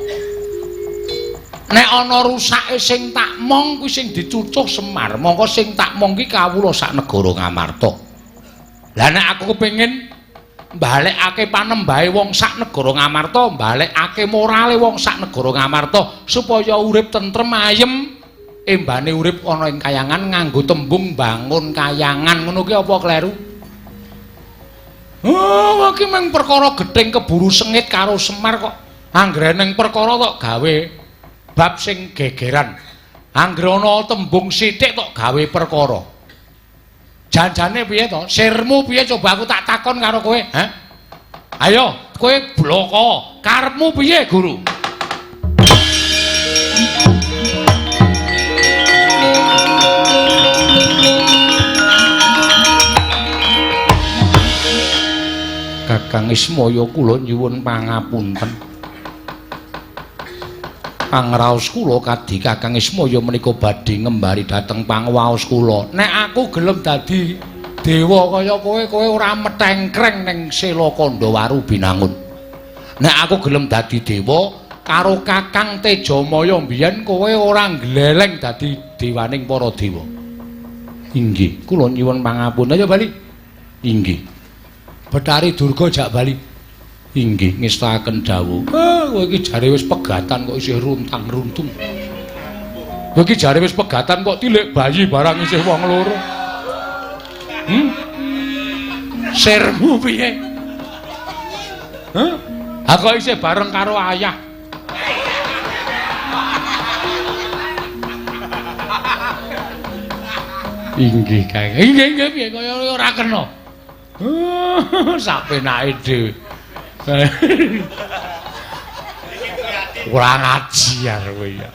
A: Nek ana rusake sing tak mong kuwi sing dicucuh Semar, mongko sing tak mong ki kawula sak negara Ngamarta. Lah nek aku kepengin mbalekake panembahe wong sak negara Ngamarta, mbalekake morale wong sak negara Ngamarta supaya urip tentrem ayem, embane urip ana ing kayangan nganggo tembung bangun kayangan ngono ki apa kleru? Oh, iki mung perkara gething keburu sengit karo Semar kok. Anggere ning perkara tok gawe bab sing gegeran. Anggere ana tembung sithik tok gawe perkara. Janjane piye to? Sirmu piye coba aku tak takon karo kowe, ha? Ayo, kowe bloko. Karepmu piye, Guru? Kakang Ismaya kula nyuwun pangapunten. Pangraos kula kadhi Kakang Ismaya menika badhe ngembari dhateng pangwaos kula. Nek aku gelem dadi dewa kaya kowe, kowe ora metengkreng ning Sela Kandhawaru Binangun. Nek aku gelem dadi dewa karo Kakang Tejamaya mbiyen kowe ora gleleng dadi dewaning para dewa. Inggih, kula nyuwun pangapunten. Ayo bali. Inggih. Bathari Durga jak bali. Inggih, ngestakaken dawuh. Kowe iki jare wis pegatan kok isih runtang-runtung. Kowe iki jare wis pegatan kok tilik bayi barang isih wong loro. Sirmu piye? Hah? Ha kok isih bareng karo ayah. Inggih, Kang. Inggih, inggih piye kaya ora kena. Sapenake dhewe. Kurang ajar kowe ya.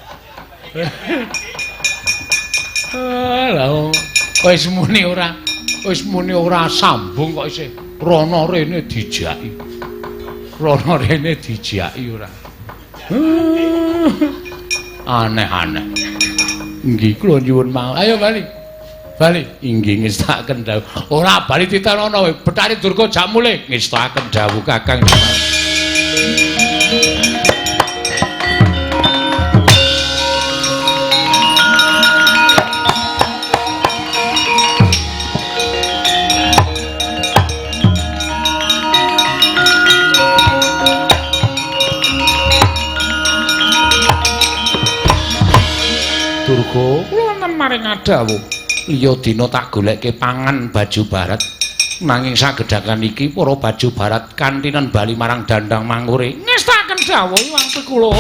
A: Lah wis muni ora sambung kok isih rono rene dijaki. Rono rene dijaki ora. Aneh-aneh. Nggih kula nyuwun mawon. Ayo bali. Bali. Inggih ngestakaken dawuh. Ora bali titenono kowe. Bathari Durga jak mulih ngestakaken dawuh Kakang. Durga, kula wonten maring dawuh. Liya dina tak goleke pangan baju barat. Nanging sagedhakan iki para baju barat kantinan bali marang dandang mangure. Ngestakaken dawuh Hyang Pikula.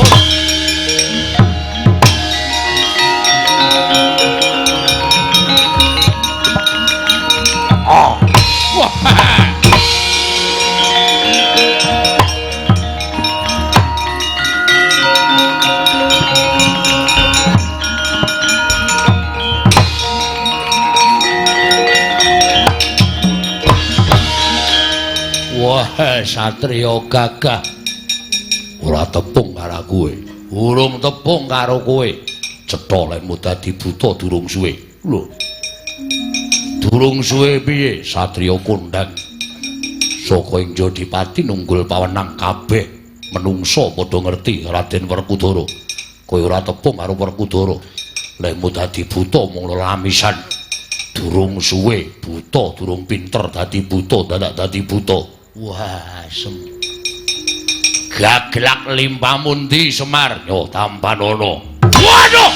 A: Oh. Wah. Wah, satriya gagah. Ora tepung karo kowe. Urung tepung karo kowe. Cetha lemu dadi buta durung suwe. Lho. Durung suwe piye satriya kondhang. Saka ing Jodipati nunggul pawenang kabeh menungsa padha ngerti Raden Werkudara. Kowe ora tepung karo Werkudara. Lemu dadi buta mung lelamisan. Durung suwe buta, durung pinter dadi buta, dadak dadi buta. Wah, sem. Gaglak limpamu ndi Semar? Yo tampanono. Waduh.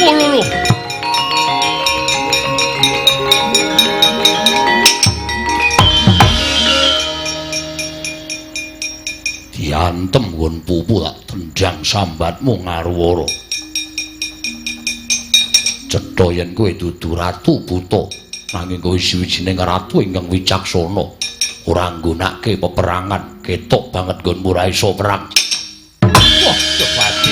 A: Lho. Diantem nggon pupu tak tendang sambatmu ngaruwara. Cetha yen kowe dudu ratu buta, nanging kowe siwijining ratu ingkang wicaksana. Ora nggunakake peperangan, ketok banget nggonmu ora iso perang. Wah, kebati.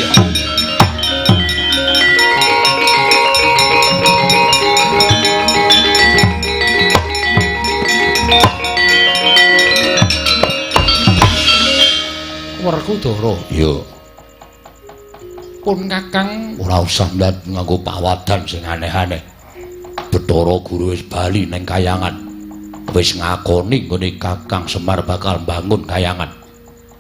A: Werkudara, iya. Pun Kakang ora usah ndat nganggo pawadan sing aneh-aneh. Bathara Guru wis bali ning kayangan. Wis ngakoni nggone Kakang Semar bakal mbangun kayangan.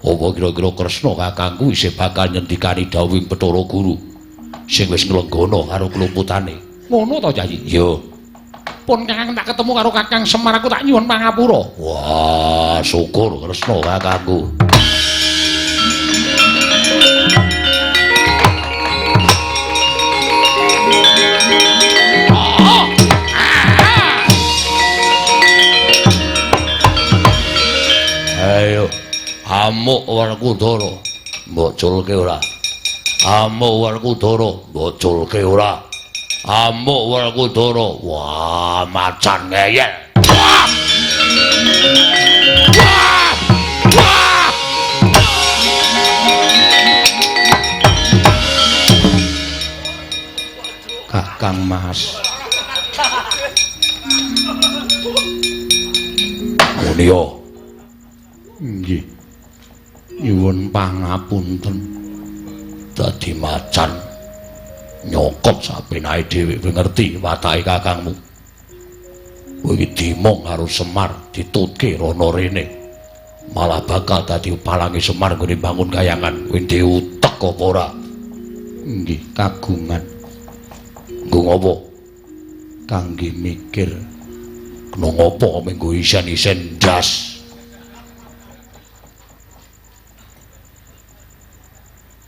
B: Apa kira-kira Kresna kakangku isih bakal nyendikani dawuhing Bathara Guru sing wis nglenggana karo kluputane.
A: Ngono to, Yayi?
B: Iya.
A: Pun Kakang tak ketemu karo Kakang Semar aku tak nyuwun pangapura.
B: Wah, syukur Kresna kakangku. Ayo, amuk Werkudara, mbok culke ora? Amuk Werkudara, mbok culke ora? Amuk Werkudara, wah macan ngeyel. Wah! Wah! Wah!
A: Kakang Mas.
B: Munio.
A: Nggih. Nyuwun pangapunten.
B: Dadi macan nyokot sapenake dhewe kowe ngerti watake kakangmu. Kowe iki dimong karo Semar ditutke rono rene. Malah bakal dadi palange Semar nggone bangun kayangan. Kowe diutek apa ora?
A: Nggih, kagungan.
B: Nggo ngopo?
A: Kangge mikir.
B: Kena ngopo menggo isen-isen ndas.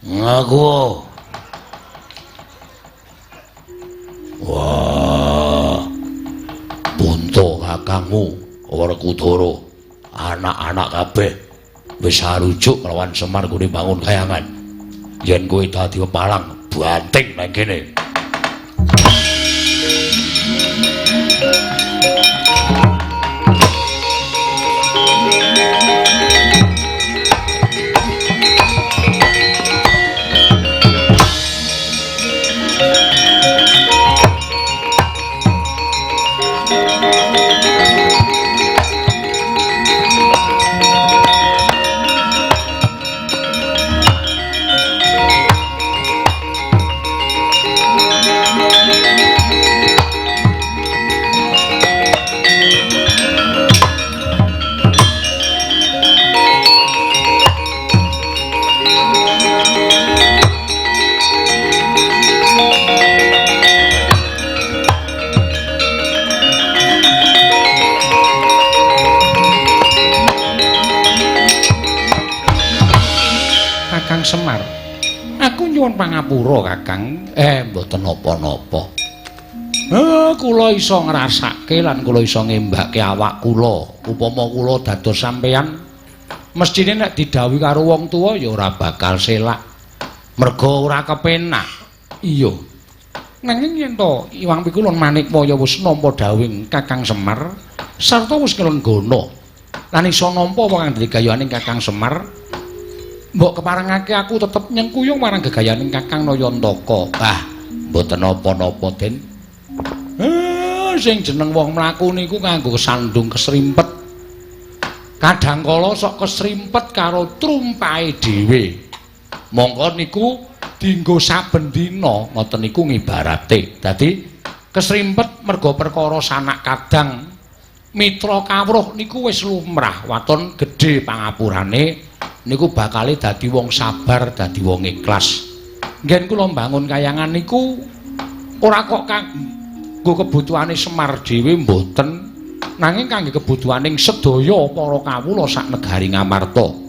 B: Ngaku. Wah. Bunto kakangmu Werkudara, anak-anak kabeh wis arujuk lawan Semar nggone bangun kayangan. Yen kowe dadi pepalang, banting nang kene.
A: Kakang Semar, aku nyuwun pangapura Kakang.
B: Mboten napa-napa.
A: Kula iso ngrasake lan kula iso ngembake awak kula. Upama kula dados sampeyan, mestine nek didhawuhi karo wong tuwa ya ora bakal selak. Merga ora kepenak. Iya. Nanging yen to Iwang Pikulun Manikmaya wis nampa dhawuhing Kakang Semar sarta wis nglenggana lan iso nampa apa kang digayaning Kakang Semar, mbok keparengake aku tetep nyengkuyung marang gegayaning Kakang Nayantaka.
B: Ah, mboten napa-napa, Den.
A: Sing jeneng wong mlaku niku nganggo sandung kesrimpet. Kadang kala sok kesrimpet karo trumpahe dhewe. Mongko niku dienggo saben dina, ngoten niku ngibarate. Dadi kesrimpet merga perkara sanak kadang mitra kawruh niku wis lumrah, waton gedhe pangapurane niku bakale dadi wong sabar, dadi wong ikhlas. Nggen kula mbangun kayangan niku ora kok kanggo kebutuhane Semar dhewe mboten, nanging kangge kebutuhaning sedaya para kawula sak negari Ngamarta.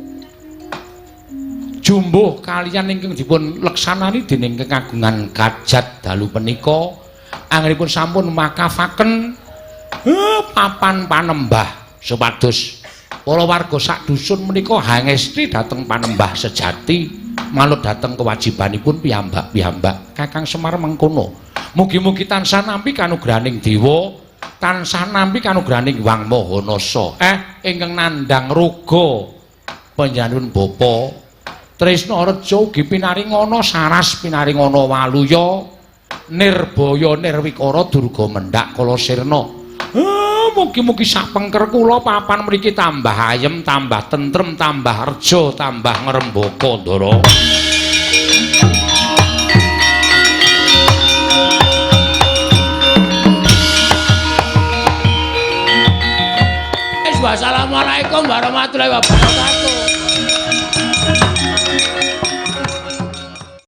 A: Jumbuh kaliyan ingkang dipun leksanani dening kekagungan kajat dalu punika anggenipun sampun makafaken papan panembah supados para warga sak dusun menika hangesti dhateng panembah sejati manut dhateng kewajibanipun piyambak-piyambak. Kakang Semar mengkono. Mugi-mugi tansah nampi kanugrahaning dewa, tansah nampi kanugrahaning Hyang Maha Nasa. Ingkang nandhang roga panjenenganipun Bapa Tresna Reja ugi pinaringana saras pinaringana waluya nirbaya nirwikara durga mendhak kala sirna. Mugi-mugi sapengker kula papan mriki tambah ayem, tambah tentrem, tambah reja, tambah ngrembaka, Ndara.
C: Wassalamualaikum warahmatullahi wabarakatuh.